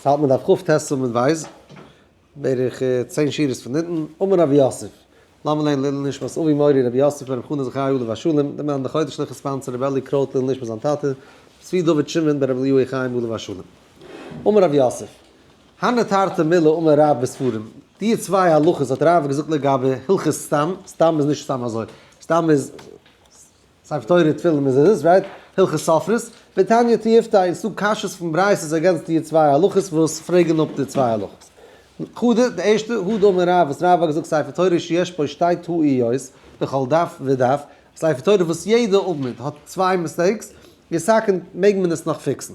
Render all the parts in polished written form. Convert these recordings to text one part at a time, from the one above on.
ס'האלט מען דף כ"ט עמוד ב', בערך צען שורות פון אונטן, אמר רב יוסף, לאמיר לערנען לעילוי נשמת אבי מורי רבי יוסף בן רבי חנא זכרי' עליו השלום, דער מאן דחודש'ליכע sponsor רבי אלי קרויט לעילוי נשמת זיין טאטע, צבי דוד שמעון בן רבי אליהו חיים עליו השלום. אמר רב יוסף, הני תרתי מילי אמר רב בספרים, די צוויי הלכות האט רב געזאגט לגבי הלכות סתם, סתם איז נישט סתם אזוי, סתם איז ספר תורה תפילין מזוזות right? הלכות סופרות, ותניא תיובתא איז דא קשיות פון ברייתות against די צוויי הלכות וואס פרעגן אפ די צוויי הלכות. חדא, די ערשטע, הא דאמר רב וואס רב האט געזאגט ספר תורה שיש בו שתי טעויות בכל דף ודף, ספר תורה וואס יעדע עמוד האט צוויי mistakes, יתקן מעג מען עס נאך פיקסן.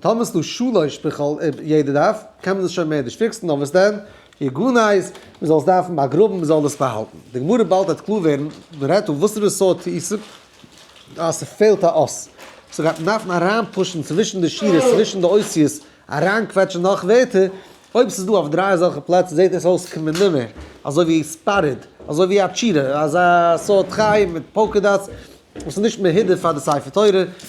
טאמער איז דא שלש בכל יעדע דף, קען מען עס שוין מער נישט פיקסן, נאר וואס דען? יגנז, מען זאל עס דארפן באגראבן, מען זאל עס באהאלטן. די גמרא באלד וועט קלאר ווערן, מען רעדט דא וואסערע סארט טעותים, אז ס'פעלט א אות, סאו גייט מען דארפן אריינפושן צווישן די שורות, צווישן די אותיות, אריינקוועטשן נאך ווערטער, אויב ס'איז דא אויף דריי אזעלכע פלעצער זעט עס אויס כמנומר, אזוי ווי spotted, אזוי ווי א טשירע, אזא סארט חי מיט polka dots, וואס איז נישט מהודר פאר די ספר תורה,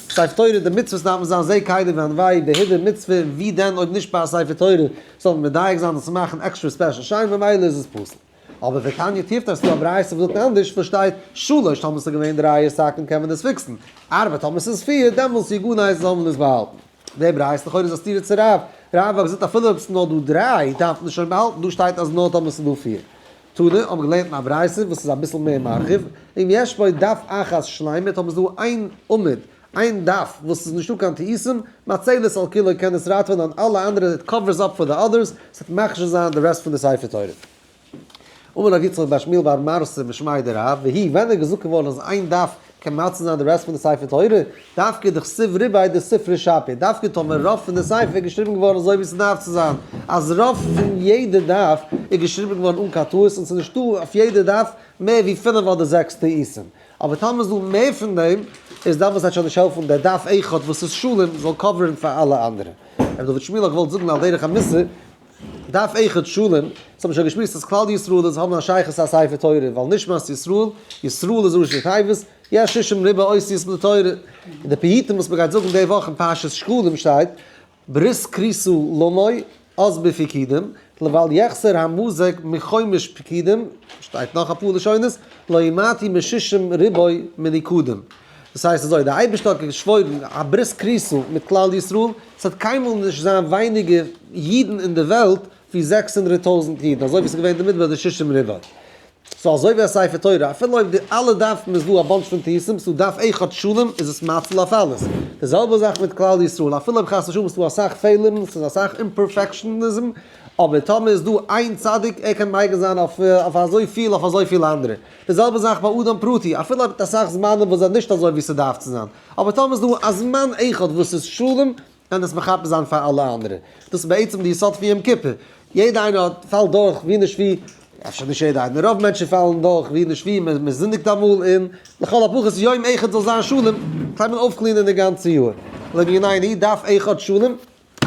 ספר תורה די מצוות דארף מען זיין זה קלי ואנוהו בהידור מצוה, און ווי דען אויב נישט ביי א ספר תורה זאל מען מדייק זיין עס צו מאכן עקסטרע special שיין ממילא איז עס פסול. אבער ותניא תיובתא אז ס'דא א ברייתא וואס זאגט אנדערש וואס שטייט שלש טאמער ס'איז געווען דריי יתקן קען מען עס פיקסן, ארבע טאמער ס'איז פיר דעמאלס יגנז זאל מען עס באהאלטן. די ברייתא לכאורה איז א סתירה צו רב, רב האט געזאגט אפילו אויב ס'איז נאר דא דריי דארף מען עס שוין באהאלטן, דא שטייט אז נאר טאמער ס'איז דא פיר. תנא, האבן געלערנט אין א ברייתא וואס איז אביסל מער מרחיב, אם יש בו דף אחת שלימה, טאמער איז דא איין עמוד, איין דף, וואס איז נישטא קיין טעותים, מצלת על כולו קען עס ראטעווען אן אלע אנדערע, it covers up for the others, עס וועט מכשיר זיין די rest פון די ספר תורה. אמר רב יצחק בר שמואל בר מרתא משמיה דרב, והיא, ווען איז געזאגט געווארן אז איין דף קען מציל זיין די rest פון די ספר תורה, דווקא דכתיב רוביה דספרא שפיר, דווקא טאמער רוב פון די ספר איז געשריבן געווארן אזוי ווי ס'דארף צו זיין, אז רוב פון יעדע דף איז געשריבן געווארן אן קיין טעות און ס'איז נישטא אויף יעדע דף מער ווי פינף אדער זעקס טעותים, אבער טאמער איז דא מער פון דעם, איז דארף עס שוין נישט העלפן דער דף אחד וואס איז שלם זאל קאווערן פאר אלע אנדערע. רבי דוד שמואל האט געוואלט זאגן על דרך המוסר, דף אחד שלם, אונז האבן שוין געשמועסט אז כלל ישראל איז האבן א שייכות צו א ספר תורה, ווייל נשמת ישראל, ישראל איז ראשי תיבות, יש שישים ריבוא אותיות לתורה. אין די פיוטים וואס מ'גייט זאגן די וואך אין פרשת שקלים שטייט, ברית כרותו למו אז בפיקודים, לבל יחסר המזג מחומש פקידים, שטייט נאך אפאר לשונות, לא ימעטו משישים ריבוא מנוקדים. דאס הייסט אזוי, דער אייבערשטער האט געשוואוירן א ברית כריתו מיט כלל ישראל, עס וועט קיינמאל נישט זיין ווייניגער אידן אין די וועלט ווי 600,000 אידן, אזוי ווי עס איז געווען אין די מדבר די שישים ריבוא. so אזוי ווי א ספר תורה, אפילו אויב די אלע דפים איז דא א bunch פון טעותים, ס'דא דף אחד שלם איז עס מציל אויף אלעס. די זעלבע זאך מיט כלל ישראל, אפילו אויב חס ושלום ס'דא אסאך פעלערן, ס'איז אסאך imperfectionism, אבער טאמער איז דא איין צדיק, ער קען מגין זיין אויף אזויפיל אויף אזויפיל אנדערע. די זעלבע זאך ביי אדם פרטי, אפילו אויב האט אסאך זמנים וואס זענען נישט אזוי ווי ס'דארף צו זיין, אבער טאמער איז דא א זמן אחד וואס איז שלם, קען עס מכפר זיין פאר אלע אנדערע. דאס איז בעצם די יסוד פון יום כיפור. יעדע איינער האט, פאלט דורך ווי נישט ווי, אפשר נישט יעדע איינער, רוב מענטשן פאלן דורך ווי נישט ווי, מען זינדיגט אמאל און לכל הפחות יום אחד זאל זיין שלם, קען מען אויפקלינען די גאנצע יאר. לענינינו, דף אחד שלם,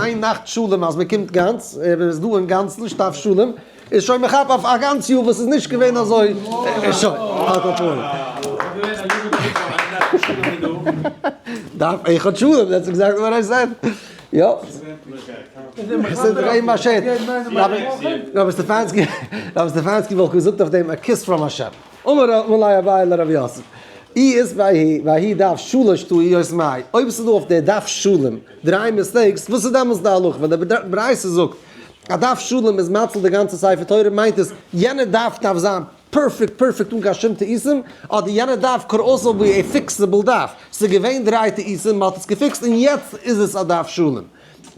איין נאכט שלם אז מען קומט גאנץ, מען איז דא אינגאנצן נישט דף שלם, איז שוין מכפר אויף א גאנץ יאר וואס איז נישט געווען אזוי, שוין, על כל פנים. דף אחד שלם, that's exactly what I said. יא. ס'איז געווען באשערט. רבי סטעפאנסקי, רבי סטעפאנסקי וואלט געזאגט אויף דעם a kiss from השם. אמר ליה אביי לרב יוסף, אי אית ביה בההיא דף שלש טעויות מאי, אויב ס'איז דא אויף די דף שלם דריי mistakes, וואס איז דעמאלטס די הלכה? ווען די ברייתא זאגט א דף שלם איז מציל די גאנצע ספר תורה מיינט עס יענע דף דארף זיין perfect perfect אן קיין שום טעותים, אדער יענע דף could also be a fixable דף, ס'איז געווען דריי טעותים מ'האט עס געפיקסט און יעצט איז עס א דף שלם.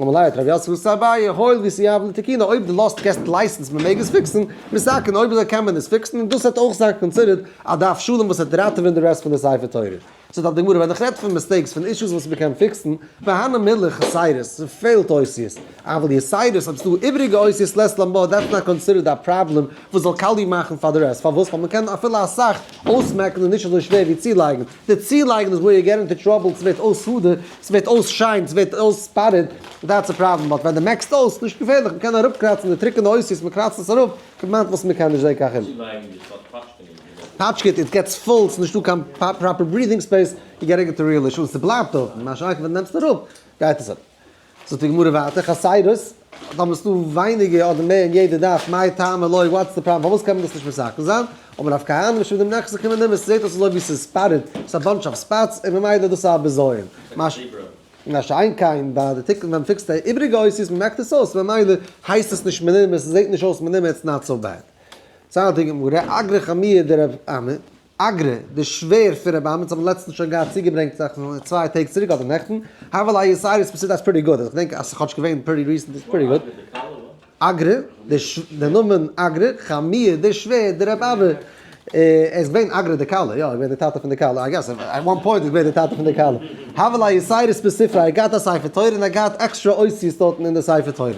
אמר ליה האט רב יוסף געזאגט צו אביי, הואיל ואיתיהב לתקוני, אויב דו לאזט געסט license מען מעג עס פיקסן, מתקן, אויב אזוי קען מען עס פיקסן און דאס וועט אויך זיין considered א דף שלם וואס וועט ראטעווען די rest פון די ספר תורה. זאגט די גמרא, ווען איך רעד פון mistakes, פון אישוס וואס מען קען פיקסן, והני מילי חסרות, ס'פעלט אותיות, אבל יתירות, אויב ס'דא איבעריגע אותיות לית לן בה, that's not considered א פראבלעם וואס זאל קאליע מאכן פאר די rest, פארוואס? ווייל מען קען אפילו אסאך אויסמעקן און נישט אזוי שווער ווי צולייגן, די צולייגן איז where you get into trouble, ס'ווערט אויס סדר, ס'ווערט אויס שיין, ס'ווערט אויס spotted, that's a problem, but ווען די מעקסט אויס, נישט געפערליך, מ'קען אראפקראצן די טרוקענע אותיות, מ'קראצט עס אראפ, כמעט וואס מ'קען נישט זען קיין חילוק. צולייגן די סארט פאטשקען איז געוואלדיג. פאטשקעט, it gets full, ס'איז נישטא קיין proper breathing space, you getting into real issues, ס'בלייבט אפן, מה שאין כן ווען די נעמסט אראפ, גייט עס אראפ. זאגט די גמרא ווייטער, חסרות. טאמער ס'דא ווייניגער אדער מער אין יעדע דף, מאי טעמא לא, what's the problem, פארוואס קען מען דאס נישט מתקן זיין? אמר רב כהנא משום דמיחזי כמנומר, ס'זעט אויס אזוי ווי ס'איז spotted, ס'איז א bunch of spots, און ממילא דאס איז א בזיון. מה שאין כן ביי די תיקון ווען מ'פיקסט די איבריגע אותיות מ'מעקט עס אויס, ממילא הייסט עס נישט מנומר, ס'זעט נישט אויס מנומר, it's not so bad. זאגט די גמרא, אגרא חמיא דרב אמי, אגרא, די שווער פון רבי אמי, אונז האבן לעצטנס שוין געהאט צוגעברענגט זאכן 2 טעג צוריק אדער נעכטן, הוה ליה יתירות בספרא, that's pretty good, איך געדענק אז ס'איז כאטש געווען pretty recent, it's pretty good. אגרא, די נאמען אגרא, חמיא, די שווער, די רבי אמי, ער איז געווען אגרא די כלה, יא, ער איז געווען די טאטע פון די כלה, I guess, at one point איז געווען די טאטע פון די כלה. הוה ליה יתירות בספרא, ער האט געהאט א ספר תורה און ער האט געהאט עקסטרע אותיות דארטן אין די ספר תורה.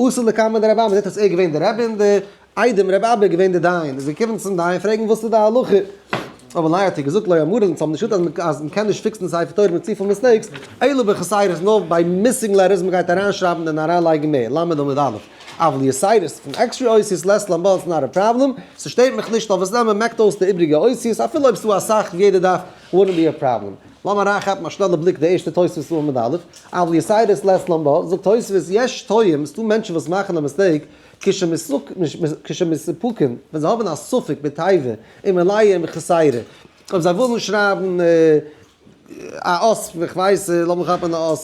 אתא לקמיה דרבי אמי, זעט אויס ער איז געווען די רבי און די איידעם רבי אבא איז געווען די דיין, איז געקומען צום דיין פרעגן וואס איז די הלכה, אמר ליה האט ער געזאגט לא אמרן, אונז האבן נישט געזאגט אז מען קען נישט פיקסן ספר תורה מיט צופיל mistakes, אלא בחסרות נאר ביי missing letters, מען גייט אריינשרייבן און אריינלייגן מער, ל' עמוד א', אבל יתירות פון עקסטרע אותיות לית לן בה it's not a problem, ס'שטערט מיך נישט אויף וואס נעמען מעקט אויס די איבריגע אותיות אפילו אויב ס'דא אסאך ווי יעדער דף wouldn't be a problem. לאמיר אריינכאפן א שנעלע בליק די ערשטע תוספות עמוד א', אבל יתירות לית לן בה, זאגט תוספות יש טועים, ס'דא מענטשן וואס מאכן א mistake, כשמסופקין, ווען זיי האבן א ספק בתיבה, אם מלאה אם חסרה, אויב זיי ווילן שרייבן א אות, איך ווייס, לאמיר כאפן א אות,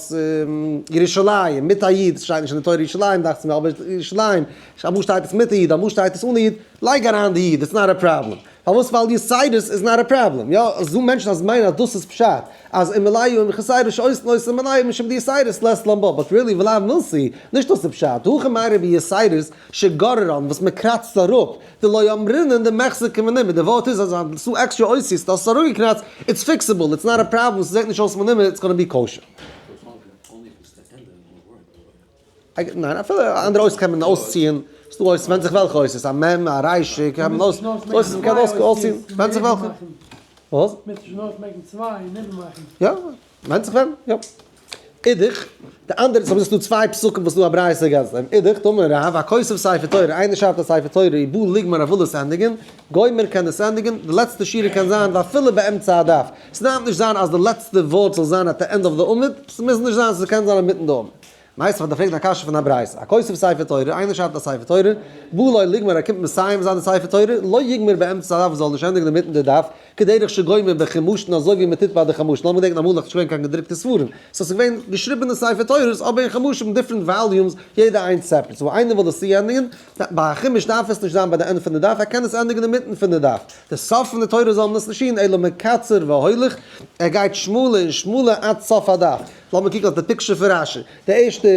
ירושלים, מיט א יוד, ס'שטייט נישט אין די תורה ירושלים דאכט זיך מיר, אבער ירושלים, אמאל שטייט עס מיט א יוד, אמאל שטייט עס אן א יוד, לייג אריין די יוד, it's not a problem. פארוואס? ווייל יתירות איז not a problem. יא, עס איז דא מענטשן אז מיינען אז דאס איז פשט, אז אם מלאה אם חסרה שעושין אותה מלאה משום דיתירות לית לן בה, but really ולאו מילתא, נישט דאס איז פשט, הכא מיירי ביתירות שגוררן וואס מען קראצט אראפ, דלא אמרינן דמיחזי כמנומר, די ווארט איז אז ס'דא עקסטרע אותיות, דו האסט עס אראפגעקראצט, it's fixable, it's not a problem, ס'זעט נישט אויס מנומר, it's gonna be kosher. ניין, אפילו אנדערע אותיות קען מען אויסציען, ס'דא אותיות, ווענדט זיך וועלכע אותיות, א מ', א ר', קען מען אויס, אותיות מ'קען אויסציען, ווענדט זיך וועלכע. וואס? יא, ווענדט זיך ווען, יא. אידך, די אנדערע, סאו ס'דא צוויי פסוקים וואס ס'דא א ברייתא גאנץ לעבן, אידך, דאמר רב, הכותב ספר תורה, איינער שרייבט א ספר תורה, ובא לגמור ער וויל עס ענדיגן, גומר קען עס ענדיגן, די לעצטע שורה קען זיין ואפילו באמצע הדף, ס'דארף נישט זיין אז די לעצטע ווארט זאל זיין at the end of the עמוד, ס'מוז נישט זיין, ס'קען זיין אינמיטן די עמוד. מיתיבי האט געפרעגט א קשיא פון א ברייתא, הכותב ספר תורה, איינער שרייבט א ספר תורה, בא לו לגמור ער קומט מסיים זיין די ספר תורה, לא יגמור באמצע הדף זאל נישט ענדיגן אינמיטן די דף, כדרך שגומר בחומשין אזוי ווי מען טוט ביי די חומשים, לאמיר געדענקן אמאל איז נאך נישט געווען קיין געדרוקטע ספרים, so ס'איז געווען געשריבענע ספר תורות אבער אין חומשים different volumes יעדע איינס separate, so איינער וויל עס צוענדיגן, ביי א חומש דארף עס נישט זיין ביי די ענדע פון די דף, ער קען עס ענדיגן אינמיטן פון די דף, די סוף פון די תורה זאל מען עס נישט טון אלא מקצר והולך, ער גייט שמאלער און שמאלער עד סוף הדף. לאמיר קוקן אויף די picture פון רשי, די ערשטע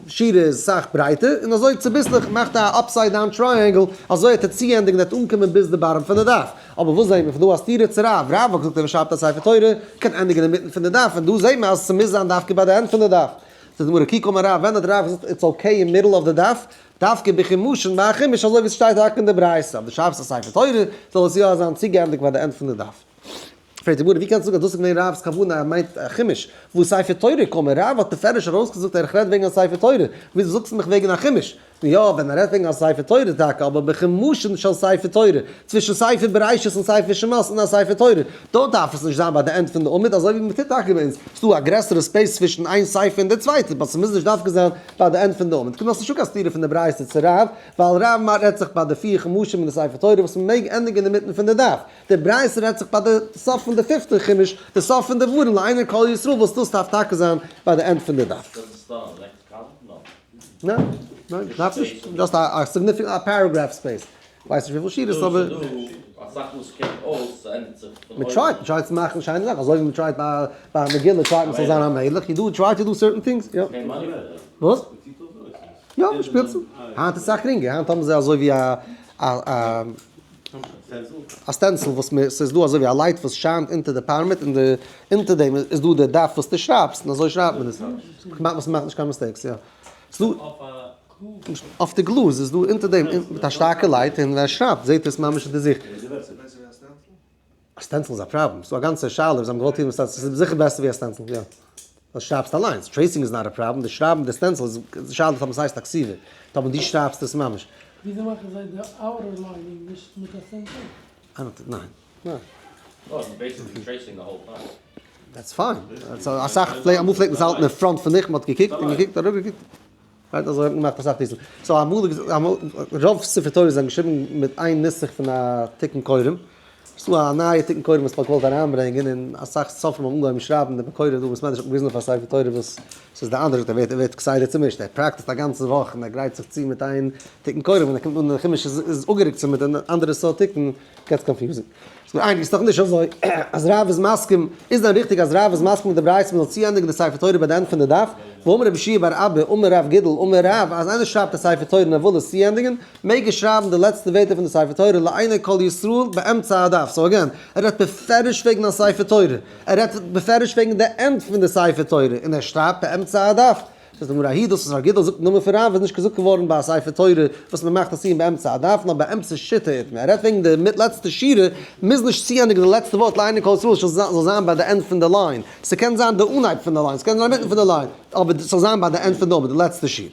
שורה איז סאך ברייטער, און אזוי צוביסלעך מאכט א upside down triangle, אזוי וועט ער צוענדיגן וועט אנקומען ביז די bottom פון די דף. אבער וואס זעהן מיר פון דא א סתירה צו רב? רב האט געזאגט אז מען שרייבט א ספר תורה קען ענדיגן אינמיטן פון די דף, און דא זעהן מיר אז ס'מוז זיין דווקא ביי די end פון די דף. זאגט די גמרא כי קאמר רב, ווען האט רב געזאגט it's okay אין middle of די דף? דווקא בחומשין ביי א חומש אזוי ווי ס'שטייט טאקע אין די ברייתא, אבער דו שרייבסט א ספר תורה זאל עס יא זיין צוגעענדיגט ביי די end פון די דף. פרעגט די גמרא, ווי קענסטו זאגן אז דאס איז געווען רב'ס כוונה, ער מיינט א חומש, והא ספר תורה קאמר, רב האט בפירוש ארויסגעזאגט ער רעדט וועגן א ספר תורה, וויאזוי זאגסטו מיך וועגן א חומש? נו יא, ווען ער רעדט וועגן א ספר תורה טאקע, אבער בחומשין של ספר תורה, צווישן ספר בראשית און ספר שמות אין א ספר תורה, דארט דארף עס נישט זיין ביי די end פון די עמוד, אזוי ווי מ'טוט טאקע ביי אונז, ס'דא א גרעסערע space צווישן איין ספר און די צווייטע, but ס'מוז נישט דווקא זיין ביי די end פון די עמוד. קומט אויס נישטא קיין סתירה פון די ברייתא צו רב, ווייל רב רעדט זיך ביי די פיר חומשים אין די ספר תורה וואס מ'מעג ענדיגן אינמיטן פון די דף. די ברייתא רעדט זיך ביי די סוף פון די פיפטע חומש, די סוף פון די דברים לעיני כל ישראל וואס דאס דארף טאקע זיין ביי די end פון די דף. ניין, ניין, דארף נישט, just א significant, א paragraph space, כ'ווייס נישט וויפיל שורות אבער. מען טרייט, מען טרייט צו מאכן שיינע זאכן, אזוי ווי מען טרייט ביי א מגילה טרייט מען ס'זאל זיין א מלך, you do try to do certain things, יא. וואס? יא, מען שפילט צו. היינט איז סאך גרינגער, היינט האבן זיי אזוי ווי א א stencil וואס מען, ס'איז דא אזוי ווי א light וואס שיינט אונטער די פארמעט און די אונטער דעם איז דא די דף וואס דו שרייבסט און אזוי שרייבט מען עס. כמעט וואס מ'מאכט נישט קיין mistakes, יא. ס'דא אויף די גלאז איז דא אונטער דעם מיט א שטארקע light און ווען ער שרייבט זעט עס ממש אין די זיכט. א stencil איז א פראבלעם, ס'דא א גאנצע שאלה וואס זיי האבן געוואלט טון מיט stencil, ס'איז זיכער בעסער ווי א stencil, יא. דאס שרייבסט אליינס, tracing איז not a problem, די שרייבן די stencil איז די שאלה טאמער ס'הייסט א כתיבה, טאמער דו שרייבסט עס ממש. וויאזוי מאכן זיי די outer lining נישט מיט א stencil? I don't ניין. ניין. That's fine. אסאך פלעגט אמאל פלעגט מען עס האלטן אין front פון דיך, מ'האט געקוקט און געקוקט אראפגעקוקט. Right, אזוי האט מען געמאכט אסאך טיסן. So אמאל, אמאל, רוב ספר תורה זענען געשריבן מיט איין נוסח פון א תיקון קוראים. ס'דא א נייע תיקון קוראים וואס מ'האט געוואלט אריינברענגען, און אסאך סופרים האבן אנגעהויבן שרייבן די מקורות דא וואס מענטש האט געוויזן אויף א ספר תורה וואס ס'איז די אנדערע זאגט ער ווערט ער ווערט כסדר צומישט, ער practice ט א גאנצע וואך און ער גרייט זיך צו מיט איין תיקון קוראים ווען ער קומט אן אין חומש איז איז אפגערוקט צו מיט אן אנדערע סארט תיקון, gets confusing. ס'איז איינער איז דאך נישט אזוי אז רב איז מסכים, איז דען ריכטיג אז רב איז מסכים מיט די ברייתא מ'זאל צוענדיגן די ספר תורה ביי די end פון די דף? והאמר רבי יהושע בר אבא אמר רב גידל אמר רב אז איינער שרייבט א ספר תורה און ער וויל עס צוענדיגן מעג ער שרייבן די לעצטע ווערטער פון די ספר תורה לעיני כל ישראל באמצע הדף, so again, ער רעדט בפירוש וועגן א ספר תורה, ער רעדט בפירוש וועגן די end פון די ספר תורה, און ער שרייבט באמצע הדף. זאגט די גמרא ההיא דאס וואס ר' גידל זאגט אין נאמען פון רב איז נישט געזאגט געווארן ביי א ספר תורה וואס מען מאכט א סיום באמצע הדף נאר באמצע שיטה איתמר, ער רעדט וועגן די לעצטע שורה, מוז נישט צוענדיגן די לעצטע ווארט לעיני כל ישראל זאל זיין ביי די end פון די line, ס'קען זיין די אנהייב פון די line, ס'קען זיין אינמיטן פון די line, אבער ס'זאל זיין ביי די end פון די עמוד, די לעצטע שורה.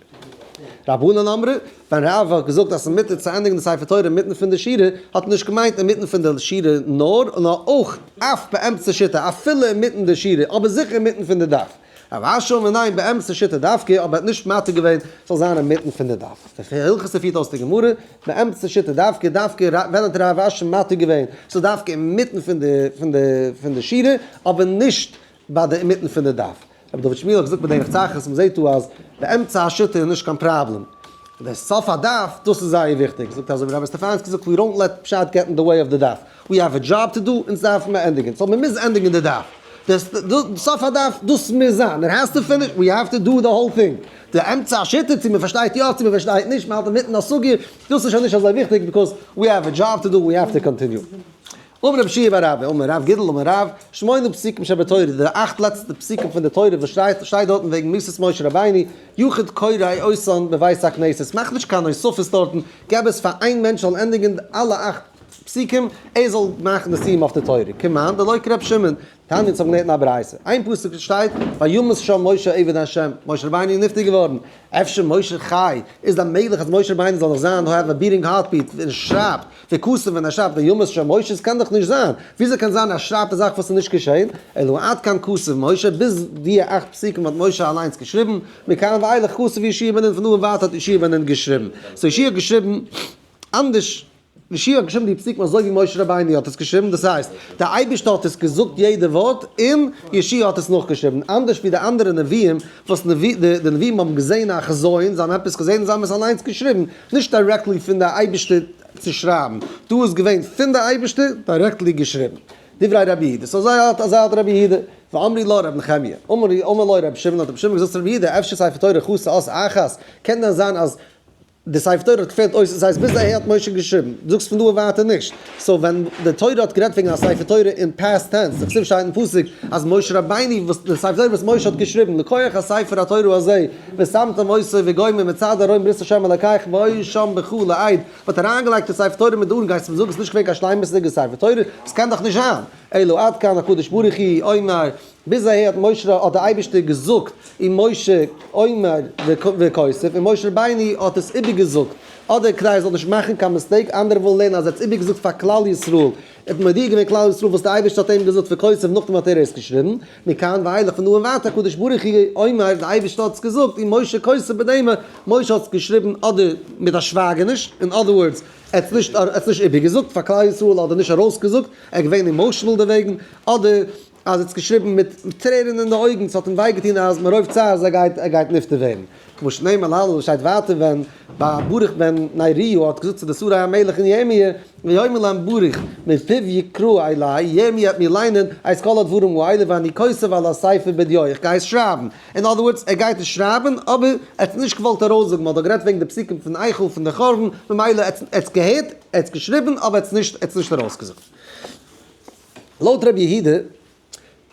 רבנן אמרי, ווען רב האט געזאגט אז ס'איז מותר צו ענדיגן די ספר תורה אינמיטן פון די שורה, האט ער נישט געמיינט אינמיטן פון די שורה נאר, נאר אויך אף באמצע שיטה, אפילו אינמיטן די שורה, אבער זיכער אינמיטן פון די דף. רב אשי אמר ניין באמצע שיטה דווקא, אבער האט נישט מתיר געווען ס'זאל זיין אינמיטן פון די דף. הלכתא פירט אויס די גמרא, באמצע שיטה דווקא, דווקא ווען האט רב אשי מתיר געווען ס'זאל דווקא אינמיטן פון די פון די פון די שורה, אבער נישט ביי די אינמיטן פון די דף. רבי דוד שמואל האט געזאגט בדרך צחות, מ'זעט דא אז באמצע השיטה איז נישט קיין פראבלעם. די סוף הדף, דאס איז זייער וויכטיג. זאגט אזוי ווי רבי סטעפאנסקי זאגט, we don't let פשט get in the way of די דף. We have a job to do, אונז דארפן מיר ענדיגן. So מ'מוז ענדיגן די דף. די סוף הדף, דאס מוז זיין. It has to finish, we have to do the whole thing. די אמצע השיטה, צו מ'פארשטייט יא צו מ'פארשטייט נישט, מ'האלט אינמיטן א סוגיא, דאס איז שוין נישט אזוי וויכטיג, because we have a job to do, we have to continue. אמר רבי יהושע בר אבא, אמר רב גידל, אמר רב, שמונה פסוקים שבתורה, די אכט לעצטע פסוקים פון די תורה וואס שטייט שטייט דארטן וועגן מיתת משה רבינו, יחיד קורא אותן בבית הכנסת, מאך נישט קיין הוספות דארטן, געב עס פאר איין מענטש זאל ענדיגן אלע אכט פסוקים, ער זאל מאכן די סיום אויף די תורה, כמאן דלא כרבי שמעון, תניא אונז האבן געלערנט אין א ברייתא, איין פסוק שטייט, וימת שם משה עבד ה', משה רבינו איז נפטר געווארן, אפשר משה חי, איז דען מעגליך אז משה רבינו זאל נאך זיין have a beating heartbeat און שרייבט וכתב ווען ער שרייבט וימת שם משה, עס קען דאך נישט זיין, וויאזוי קען זיין ער שרייבט א זאך וואס איז נישט געשען, אלא עד כאן כתב משה, ביז די אכט פסוקים האט משה אליינס געשריבן, מכאן ואילך כתב יהושע בן נון, פון דא און ווייטער האט יהושע בן נון געשריבן, so יהושע האט געשריבן אנדערש. יהושע האט געשריבן די פסוקים אזוי ווי משה רבינו האט עס געשריבן, דאס הייסט, דער אייבערשטער האט עס געזאגט יעדע ווארט און יהושע האט עס נאכגעשריבן, אנדערש ווי די אנדערע נביאים וואס די נביאים האבן געזען א חזון, זיי האבן עפעס געזען און זיי האבן עס אליינס געשריבן, נישט directly פון דער אייבערשטער צו שרייבן, דא איז געווען פון דער אייבערשטער directly געשריבן. דברי רבי יהודה, so אזוי האלט אזוי האלט רבי יהודה, ואמרי לה רבי נחמיה, אמר לו רבי שמעון האט רבי שמעון געזאגט צו רבי יהודה, אפשר ספר תורה חסר אות אחת, קען דען זיין אז די ספר תורה האט געפעלט אויס, עס הייסט ביז אהער האט משה געשריבן, דו זאגסט פון דא און ווייטער נישט, so ווען די תורה האט גערעדט וועגן א ספר תורה אין past tense, דכתיב שטייט אין פסוק אז משה רבינו וואס די ספר תורה וואס משה האט געשריבן לקוח הספר התורה הזה ושמתם אותו וגומר מצד ארון ברית השם אלקיך והיה שם בך לעד, מען האט אריינגעלייגט די ספר תורה מיט די ארון גייסטו מיר זאגן ס'איז נישט געווען קיין שלימות'דיגע ספר תורה? ס'קען דאך נישט זיין, אלא עד כאן הקדוש ברוך הוא אומר ביז אהער האט משה האט דער אייבערשטער געזאגט און משה אומר וכותב און משה רבינו האט עס איבערגעזאגט אדער כדי ער זאל נישט מאכן קיין mistake, אנדערע ווילן לערנען אז ער האט עס איבערגעזאגט פאר כלל ישראל, ער האט מודיע געווען כלל ישראל וואס דער אייבערשטער האט אים געזאגט וכותב נאכדעם האט ער עס געשריבן, מכאן ואילך פון דא און ווייטער הקדוש ברוך הוא אומר דער אייבערשטער האט עס געזאגט און משה כותב בדמע, משה האט עס געשריבן אדער מיט א שווייגעניש, אין other words ער האט עס נישט ער האט עס נישט איבערגעזאגט פאר כלל ישראל אדער נישט ארויסגעזאגט, ער איז געווען emotional דערוועגן, אדער. אז ער האט עס געשריבן מיט טרערן אין די אויגן, ס'האט אים וויי געטון אז מרוב צער אז ער גייט ער גייט נפטר ווערן. כמו שנאמר להלן וואס שטייט ווייטער ווען ביי ברוך בן נריה האט געזאגט צו די שרי המלך אין ירמיה, ויאמר להם ברוך מפיו יקרא אלי, ירמיה וועט מיר ליינען את כל הדברים האלה ואני כותב על הספר בדיו, איך גיי עס שרייבן. אין other words, ער גייט עס שרייבן, אבער ער האט עס נישט געוואלט ארויסזאגן, מ'האט דאך גערעדט וועגן די פסוקים פון איכה פון די חורבן, ממילא ער האט עס געהערט, ער האט עס געשריבן, אבער ער האט עס נישט ער האט עס נישט ארויסגעזאגט. לויט רבי יהודה,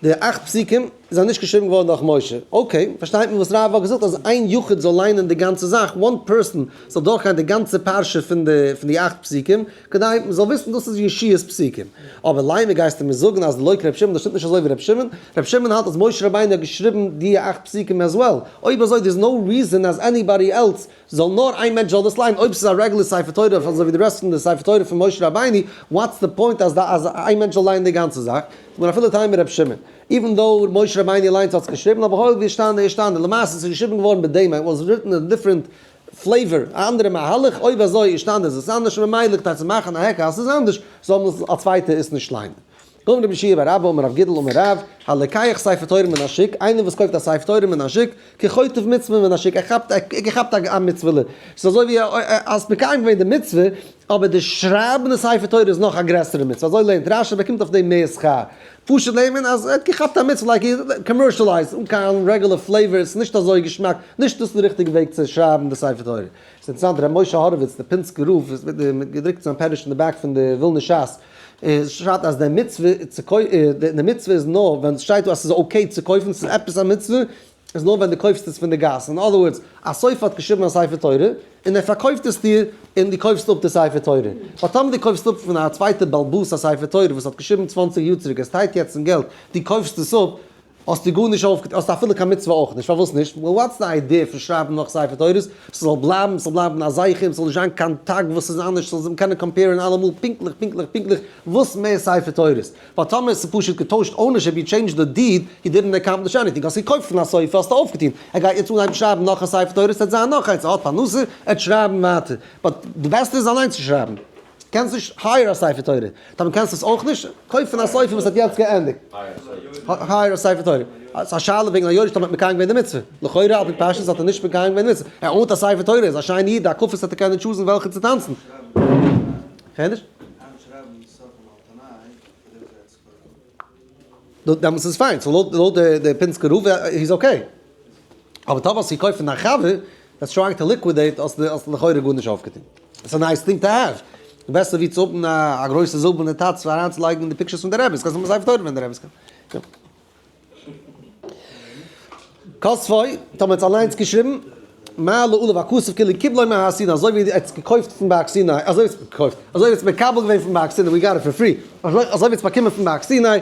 די אכט פסוקים זענען נישט געשריבן געווארן דורך משה. Okay, פארשטייט מען וואס רב האט געזאגט אז איין יחיד זאל ליינען די גאנצע זאך, one person זאל דורכגיין די גאנצע פרשה פון די פון די אכט פסוקים, כדי מען זאל וויסן דאס איז יהושע'ס פסוקים. אבער לימא גייסטו מיר זאגן אז דלא כרבי שמעון, דאס שטימט נישט אזוי ווי רבי שמעון, רבי שמעון האלט אז משה רבינו האט געשריבן די אכט פסוקים as well, אויב אזוי there is no reason אז anybody else זאל נאר איין מענטש זאל דאס ליינען, אויב ס'איז א רעגולער ספר תורה אזוי ווי די rest פון די ספר תורה פון משה רבינו, what's the point אז אז איין מענטש זאל ליינען די גאנצע זאך? זאגט מען אפילו תימא רבי שמעון. Even though משה רבינו אליינס האט עס געשריבן, אבער הואיל ואשתנה אשתנה, למעשה איז עס געשריבן געווארן בדמע, it was written in a different flavor, א אנדערע מהלך, אויב אזוי אשתנה איז עס אנדערש, ממילא כדי צו מאכן א היכר אז עס איז אנדערש, זאל מען א צווייטע עס נישט ליינען. אמר רבי יהושע בר אבא אמר רב גידל אמר רב, הלוקח ספר תורה מן השוק, איינער וואס קויפט א ספר תורה מן השוק, כחוטף מצוה מן השוק, ער כאפט ער געכאפט א מצוה'לע, ס'איז אזוי ווי האסט מקיים געווען די מצוה, אבער די שרייבן די ספר תורה איז נאך א גרעסערע מצוה, אזוי לערנט רשי, באקומט אויף דעם מער שכר. פשוט לערנט מען אז ער האט געכאפט א מצוה, like commercialized, אן קיין regular flavor, ס'איז נישט אזוי געשמאק, נישט דאס איז די ריכטיגע וועג צו שרייבן די ספר תורה. ס'איז אינטערעסאנט ר' משה האראוויץ דער פינסקער רב, וואס ווערט געדרוקט זיין פירוש אין די back פון די ווילנער שס, שרייבט אז די מצוה צו די מצוה איז נאר ווען ס'שטייט דא אז ס'איז okay צו קויפן, ס'איז עפעס א מצוה, איז נאר ווען דו קויפסט עס פון די גאס, in other words, א סופר האט געשריבן א ספר תורה, און ער פארקויפט עס דיר, און דו קויפסט אפ די ספר תורה. But טאמער דו קויפסט אפ פון א צווייטע בעל הבית א ספר תורה וואס האט געשריבן 20 יאר צוריק, עס טייט יעצט אין געלט, דו קויפסט עס אפ, האסטו גארנישט אויפגעטון, האסטו אפילו קיין מצוה אויך נישט, פארוואס נישט? Well what's the idea פון שרייבן נאך ספר תורות? ס'זאל בלייבן, ס'זאל בלייבן א זכר, ס'זאל נישט זיין קיין תג וואס איז אנדערש, ס'זאל זיך קענען compare ן אלעמאל פונקטליך פונקטליך פונקטליך וואס מער ספר תורות. ווייל טאמער עס איז פשוט געטוישט ownership, you change the deed, you didn't accomplish anything, האסט געקויפט פון א סופר האסטו אויפגעטון, ער גייט יעצט אנהייבן שרייבן נאך א ספר תורה, ס'וועט זיין נאך איינס, ער האט פרנסה, ער וועט שרייבן ווייטער, but די בעסטע איז אליין צו שרייבן. קענסט נישט hire א ספר תורה, טאמער קענסט עס אויך נישט, קויף פון א סופר וואס האט יעצט געענדיגט. Hire א ספר תורה. ס'איז א שאלה וועגן א יורש טאמער האט מקיים געווען די מצוה. לכאורה על פי פשטות האט ער נישט מקיים געווען די מצוה. ער own ט א ספר תורה, איז א שיינע איד, א הקפות האט ער קענען choose ן וועלכע צו טאנצן. דעמאלטס איז פיין, so לויט די פינסקער רב איז okay. אבער טאמער האסטו געקויפט פון דיין חבר that's trying to liquidate האסטו לכאורה גארנישט אויפגעטון. It's a nice thing to have. די בעסטע ווי צו האבן א גרויסע זילבערנע טאץ אריינצולייגן די pictures פון די רעביס, קענסט האבן א ספר תורה ווען די רעביס קומען. כתבו, טאמער האט עס אליינס געשריבן, מעלה עליו הכתוב כאילו קיבלו מהר סיני, אזוי ווי ער האט עס געקויפט פון בארג סיני, אזוי ווי ער האט עס געקויפט, אזוי ווי ער האט עס מקבל געווען פון בארג סיני, we got it for free, אזוי ווי ער האט עס באקומען פון בארג סיני,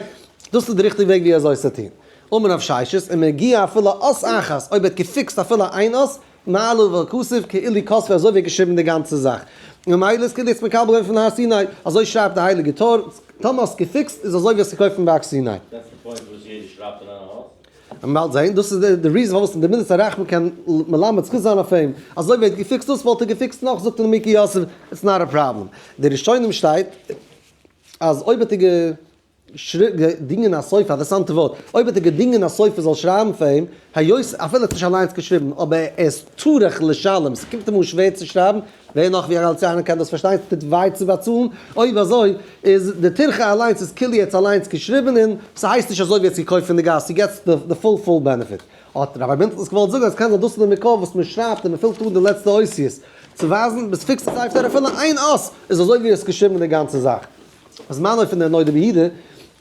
דאס איז די ריכטיגע וועג ווי אזוי עס צו טון. אמר רב ששת, אם הגיה אפילו אות אחת, אויב ער האט געפיקסט אפילו איין אות, מעלה עליו הכתוב כאילו כתבו, אזוי ווי ער האט געשריבן די גאנצע זאך. ממילא איז כאילו ער האט עס מקבל געווען פון הר סיני, אזוי שרייבט די הייליגע טור, טאמער האסט געפיקסט איז אזוי ווי האסט געקויפט פון בארג סיני. און באלד זעהן, דאס איז די reason פארוואס די מידת הרחמים קען מלמד זכות זיין אויף אים, אזוי ווי ער האט געפיקסט דאס וואלט ער געפיקסט נאך, זאגט דער נימוקי יוסף, it's not a problem. די ראשונים שטייט אז אויב האט ער געדינגען א סופר, אינטערעסאנטע ווארט, אויב האט ער געדינגען א סופר זאל שרייבן פאר אים, היות אפילו ער האט נישט אליינס געשריבן, אבער ער איז טרח לשלם, ס'קומט אים אן שווער צו שרייבן, ווער נאך ווי א גאליציאנער קען דאס פארשטיין, ס'טוט וויי צו באצאלן, אויב אזוי איז די טירחא אליינס איז כאילו ער האט עס אליינס געשריבן און ס'הייסט נישט אזוי ווי ער האט עס געקויפט פון די גאס, he gets the full full benefit. האט רבי מינטלס געוואלט זאגן אז קען זיין דאס איז די מקור וואס מ'שרייבט און מ'פילט אן די לעצטע אותיות צו ווייזן ביז פיקס די ספר אפילו איין אות איז אזוי ווי ער האט געשריבן די גאנצע זאך. בזמנו פון די נודע ביהודה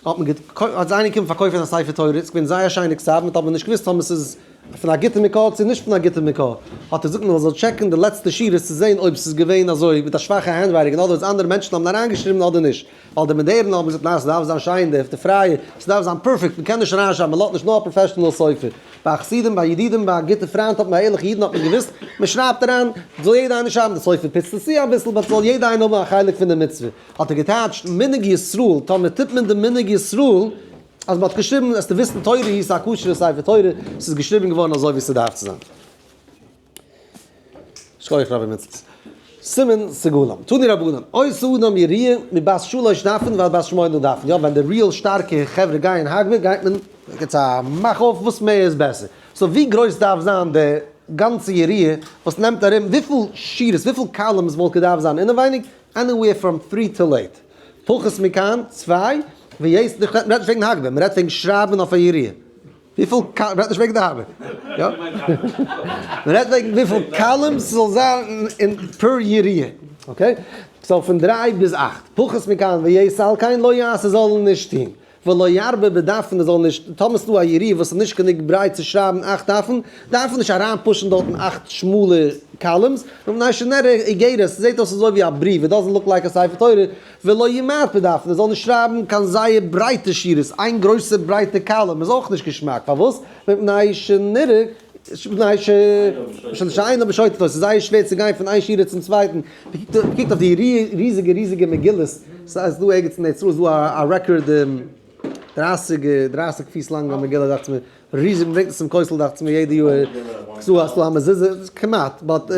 האט מען געקויפט האט איינער געקומען פארקויפן א ספר תורה, ס'איז געווען זייער שיינע כתב, מ'האט אבער נישט געוואוסט טאמער ס'איז פון א גוטע מקור צו נישט פון א גוטע מקור, האט ער געזאגט מען זאל check ן די לעצטע שורות צו זען אויב ס'איז געווען אזוי מיט א שוואכע handwriting אדער אויב אנדערע מענטשן האבן אריינגעשריבן אדער נישט, ווייל די מאדערנע האבן געזאגט ניין ס'דארף זיין שיין די פרייע, ס'דארף זיין perfect, מ'קען נישט אריינשרייבן, מ'לאזט נישט נאר א professional סופר. ביי חסידים, ביי ידידים, ביי גוטע פריינט האט מען, ביי ערליכע אידן האט מען געוואוסט, מען שרייבט אריין, זאל יעדער איינער שרייבן, די סופר פיצט עס צו אביסל, but זאל יעדער איינער האבן א חלק פון די מצוה. האט ער געטייטשט, מנהג ישראל, טאמער טוט מען די מנהג ישראל, אז מען האט געשריבן, עסטו וויסן תורה היא, ס'איז א כשר'ע ספר תורה, ס'איז געשריבן געווארן אזוי ווי ס'דארף צו זיין. שכוח רבי מצות. סימן סגולם. תנו רבנן, עושה אדם יריעה מבת שלש דפין ועד בת שמונה דפין. יא, ווען די real שטארקע חברה גייען הגבה גייט מען, גיבט א מאך אויף וואס מער איז בעסער. So ווי גרויס דארף זיין די גאנצע יריעה וואס נעמט ארום וויפיל שורות, וויפיל columns וואלט געדארפט זיין אינעווייניג, anywhere from three till eight. פחות מכאן, צוויי, ויש, מ'רעדט נישט וועגן הגבה, מ'רעדט וועגן שרייבן אויף א יריעה. וויפיל קא, מ'רעדט נישט וועגן די הגבה, יא? מ'רעדט וועגן וויפיל columns ס'זאל זיין אין פער יריעה, okay? So פון דריי ביז אכט, פחות מכאן ויתר על כן לא יעשה זאל נישט טון, ולא ירבה בדפין ער זאל נישט, טאמער ס'דא א יריעה וואס איז נישט גענוג ברייט צו שרייבן אכט דפין, דארף מען נישט אריין push ן דארטן אכט שמאלע columns, מפני שנראה איגרת, ס'זעט אויס אזוי ווי א בריוו, it doesn't look like א ספר תורה, ולא ימעט בדפין, ער זאל נישט שרייבן קיין זייער ברייטע שורות, איין גרויסע ברייטע column איז אויך נישט געשמאק, פארוואס? מפני שנראה, מפני ש, שאינו בשוטטות, ס'איז זייער שווער צו גיין פון איין שורה צום צווייטן, מ'קוקט אויף די ריזיגע ריזיגע מגילות, ס'איז דא ערגעץ אין ארץ ישראל איז דא א record. דרייסיג דרייסיג פיס לאנג א מגילה דאכט זיך מיר, ריזיג, מ'ברענגט עס צום כותל דאכט זיך מיר יעדע יאר, ס'דא ס'דא א מזוזה, כמעט, but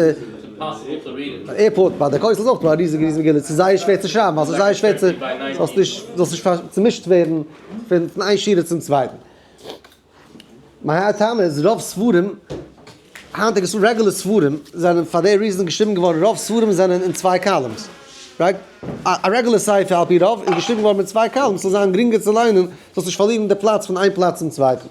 airport ביי די כותל איז אויך דא א ריזיגע ריזיגע מגילה, ס'איז זייער שווער צו שרייבן ווייל ס'איז זייער שווער צו, זאלסט נישט זאלסט נישט צומישט ווערן פון פון איין שורה צום צווייטן. מהאי טעמא איז רוב ספרים, היינטיגע ספרים, regular ספרים, זענען פאר די reason געשריבן געווארן, רוב ספרים זענען אין צוויי columns, right? א regular ספר על פי רוב איז געשריבן געווארן מיט צוויי columns ס'זאל זיין גרינגער צו ליינען, זאלסט נישט פארלירן די פלאץ פון איין פלאץ צום צווייטן.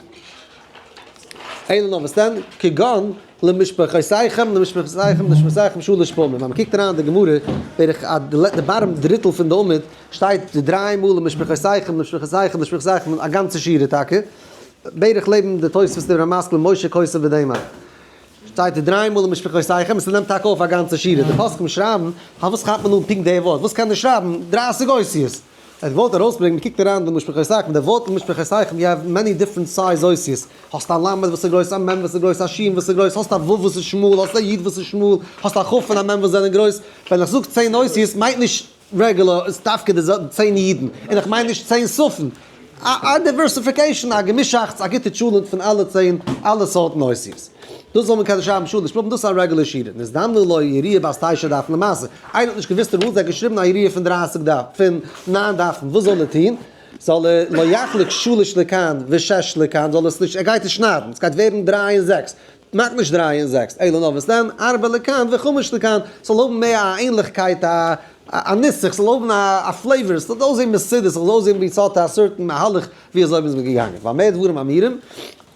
אלא נאר וואס דען, כגון למשפחותיכם למשפחותיכם למשפחותיכם שלש פעמים, ווען מ'קוקט אריין אין די גמרא בערך א די bottom דריטל פון די עמוד שטייט די דריי מאל למשפחותיכם למשפחותיכם למשפחותיכם א גאנצע שורה טאקע, בערך לעבן די תוספות דיבור המתחיל משה כותב בדמע שטייט די דריי מאל למשפחותיכם און ס'נעמט טאקע אויף א גאנצע שורה, די פוסקים שרייבן פארוואס כאפט מען אן פונקט די ווארט, וואס קען מען שרייבן דרייסיג אותיות? ער האט געוואלט ארויסברענגען, מ'קוקט אריין די למשפחותיכם, די ווארט למשפחותיכם, you have many different size אותיות, האסט א למד וואס איז גרויס, א מ' וואס איז גרויס, א ש' וואס איז גרויס, האסט א ו' וואס איז שמאל, האסט א י' וואס איז שמאל, האסט א כ' און א מ' וואס זענען גרויס, ווען איך זאג צען אותיות מיינט נישט regular איז דווקא די צען אידן, און איך מיין נישט צען סופן, א diversification, א געמישאכטס, א גוטע טשולענט פון אלע צען, אלע סארטן אותיות. דאס זאל מען קענען שרייבן שלש פעמים, דאס איז א regular שורה. נזדמנו לו יריעה בת תשע דפין למעשה. איינער האט נישט געוואוסט די rules, ער האט געשריבן א יריעה פון דרייסיג דף, פון ניין דפים, וואס זאל ער טון? זאל ער לא יחלוק שלש לכאן ושש לכאן, זאל עס נישט, ער גייט עס שניידן, עס גייט ווערן דריי און זעקס, מאך נישט דריי און זעקס, אלא נאר וואס דען, ארבע לכאן וחמש לכאן, ס'זאל האבן מער א ענליכקייט, א א נוסח, ס'זאל האבן א flavor, ס'זאל אויסזען מסודר, ס'זאל אויסזען ווי ס'האט א certain מהלך ווי אזוי מ'איז געגאנגען. במה דברים אמורים?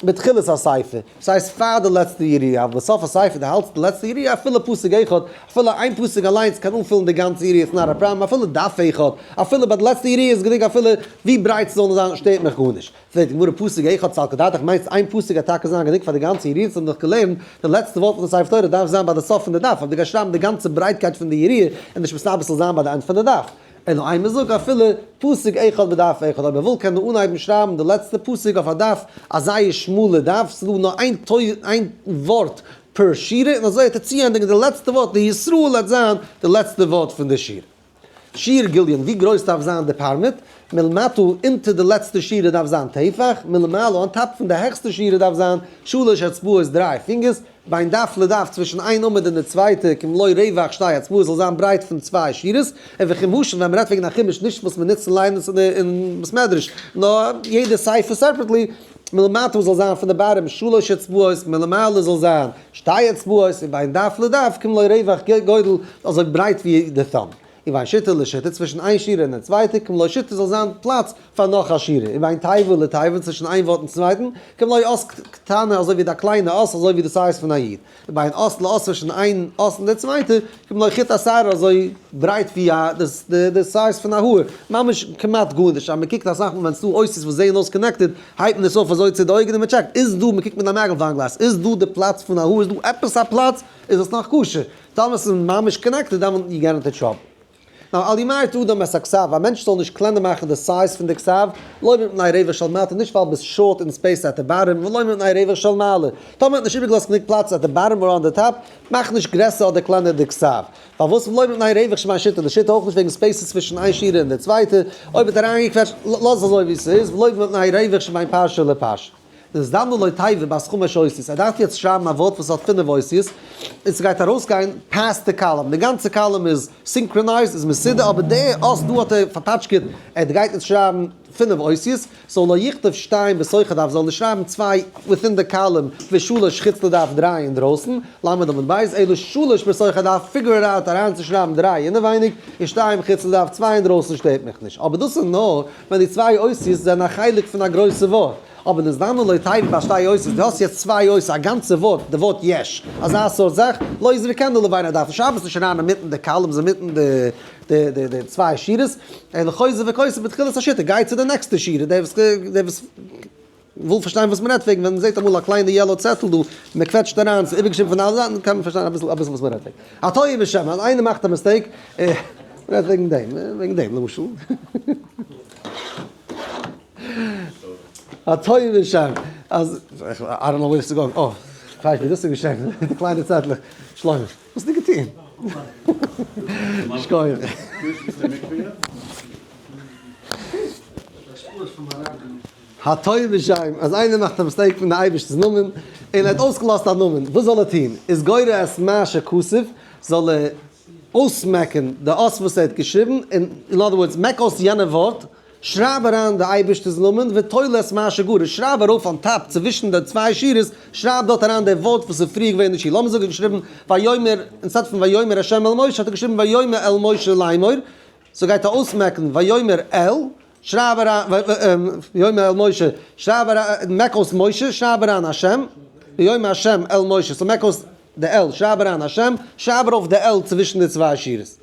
בתחילת הספר, ס'הייסט פאר די לעצטע יריעה, אבער בסוף הספר די האלטסט די לעצטע יריעה אפילו פסוק אחד, אפילו איין פסוק אליינס קען אנפילן די גאנצע יריעה, it's not a problem, אפילו דף אחד, אפילו ביי די לעצטע יריעה איז גענוג אפילו ווי ברייט ס'זאל נאר זיין שטערט מיך גארנישט. פרעגט די גמרא פסוק אחד סלקא דעתך מיינסט איין פסוק גייט טאקע זיין גענוג פאר די גאנצע יריעה אונז האבן דאך געלערנט די לעצטע ווארט פון די ספר תורה דארף זיין ביי די סוף פון די דף אויב דו גייסט שרייבן די גאנצע ברייטקייט פון די יריעה איז נישט מסתבר ס'זאל זיין ביי די end פון די דף אלא אימא זאג אפילו פסוק אחד בדף אחד אויב מ'וויל קען מען אנהייבן שרייבן די לעצטע פסוק אויף א דף א זייער שמאלע דף ס'איז דא נאר איין ווארט per שורה און אזוי וועט ער צוענדיגן די לעצטע ווארט די ישראל וועט זיין די לעצטע ווארט פון די שורה. שיעור גליון, ווי גרויס דארף זיין די פארמעט? מלמטה, אונטער די לעצטע שורה דארף זיין טפח, מלמעלה, on top פון די העכסטע שורה דארף זיין שלש אצבעות דריי פינגערס, בין דף לדף צווישן איין עמוד און די צווייטע, כמלוא רווח שתי אצבעות זאל זיין ברייט פון צוויי שורות, און וחומשים ווען מ'רעדט וועגן א חומש נישט וואס מ'נוצט צו ליינען אין בית מדרש, נאר יעדע ספר separately, מלמטה זאל זיין פון די bottom שלש אצבעות, מלמעלה זאל זיין שתי אצבעות און בין דף לדף כמלוא רווח גודל אזוי ברייט ווי די thumb. און בין שיטה לשיטה צווישן איין שורה און די צווייטע כמלוא שיטה זאל זיין פלאץ פאר נאך א שורה. און בין תיבה לתיבה צווישן איין ווארט און צווייטן כמלוא אות קטנה אזוי ווי די קליינע אות אזוי ווי די size פון א יוד. און בין אות לאות צווישן איין אות און די צווייטע כמלוא חוט השערה אזוי ברייט ווי א די size פון א האר. ממש כמעט גארנישט. אז מ'קוקט אסאך מאל ווען ס'דא אותיות וואס זעען אויס connected הייבט מען עס אויף אזוי צו די אויגן און מען טשעקט, איז דא, מען קוקט מיט א magnifying glass, איז דא די פלאץ פון א האר, איז דא עפעס א פלאץ, איז עס נאך כשר. טאמער עס איז ממש connected, דאן you get into trouble. Now, אל ימעט אדם את הכתב, א מענטש זאל נישט קלענער מאכן די size פון די כתב, לא מפני רווח של מטה, נישט ווייל ביסט short אין space at the bottom, ולא מפני רווח של מעלה. טאמער האט נישט איבערגעלאזט גענוג פלאץ at the bottom or on the top, מאך נישט גרעסער אדער קלענער די כתב. פארוואס ולא מפני רווח שבין שיטה לשיטה אויך נישט וועגן spaces צווישן איין שורה און די צווייטע, אויב האט אריינגעקוועטשט לאז אזוי ווי ס'איז, ולא מפני רווח שבין פרשה לפרשה. נזדמנו לו תיבה בת חמש אותיות, ער דארף יעצט שרייבן א ווארט וואס האט פינף אותיות, און ס'גייט ארויסגיין past די column, די גאנצע column איז synchronized, איז מסודר, אבער די אות דא האט ער פארפאטשקעט, ער גייט יעצט שרייבן פינף אותיות, זאל לא יכתוב שתיים בתוך הדף זאל נישט שרייבן צוויי within די column ושלש חוץ לדף דריי אינדרויסן, ל' עמוד ב', אלא שלש בתוך הדף figure it out אריינצושרייבן דריי אינעווייניג און שתיים חוץ לדף צוויי אינדרויסן שטערט מיך נישט אבער דאס איז נאר ווען די צוויי אותיות זענען א חלק פון א גרויסע ווארט אבער נזדמנו לו תיבה בת שתי אותיות דו האסט יעצט צוויי אותיות א גאנצע ווארט די ווארט יש אזא סארט זאך לא יזרקנה לבין הדפים שרייב עס נישט אריין אינמיטן די columns אינמיטן די די די די צוויי שורות, אלא חוזר וכותב בתחילת השיטה, גיי צו די נעקסטע שורה, דער וואס דער וואס וויל פארשטיין וואס מ'רעדט וועגן, ווען מ'זעט אמאל א קליינע yellow צעטל דא, מ'קוועטשט אריין, ס'איז איבערגעשריבן פון אלע זייטן, קען מען פארשטיין אביסל אביסל וואס מ'רעדט וועגן. הטועה בשם, אז איינער מאכט א mistake, מ'רעדט וועגן דעם, וועגן דעם למשל. הטועה בשם, אז, I don't know where it's going, אה, כ'ווייס ווי דאס איז געשען, די קליינע צעטלעך, שלמה. וואס האסטו געטון? שכוח. הטועה בשם, אז איינער מאכט א mistake פון די אייבערשטענס נאמען, און ער האט אויסגעלאזט א נאמען, וואס זאל ער טון? איז גורע את מה שכתב, זאל ער אויסמעקן די אות וואס ער האט געשריבן, און in other words, מעק אויס יענע ווארט, שרייב אריין די אייבערשטער'ס נאמען, ותולה את מה שגרע, שרייב ארויף on top צווישן די צוויי שורות, שרייב דארט אריין די ווארט וואס איז פריער געווען אין די שורה, לאמיר זאגן ער האט געשריבן ויאמר, instead פון ויאמר ה' אל משה האט ער געשריבן ויאמר אל משה לאמור, so גייט ער אויסמעקן ויאמר אל, שרייב אריין ויאמר אל משה, שרייב אריין, מעק אויס משה, שרייב אריין השם, ויאמר השם אל משה, so מעק אויס די אל, שרייב אריין השם, שרייב ארויף די אל צווישן די צוויי שורות.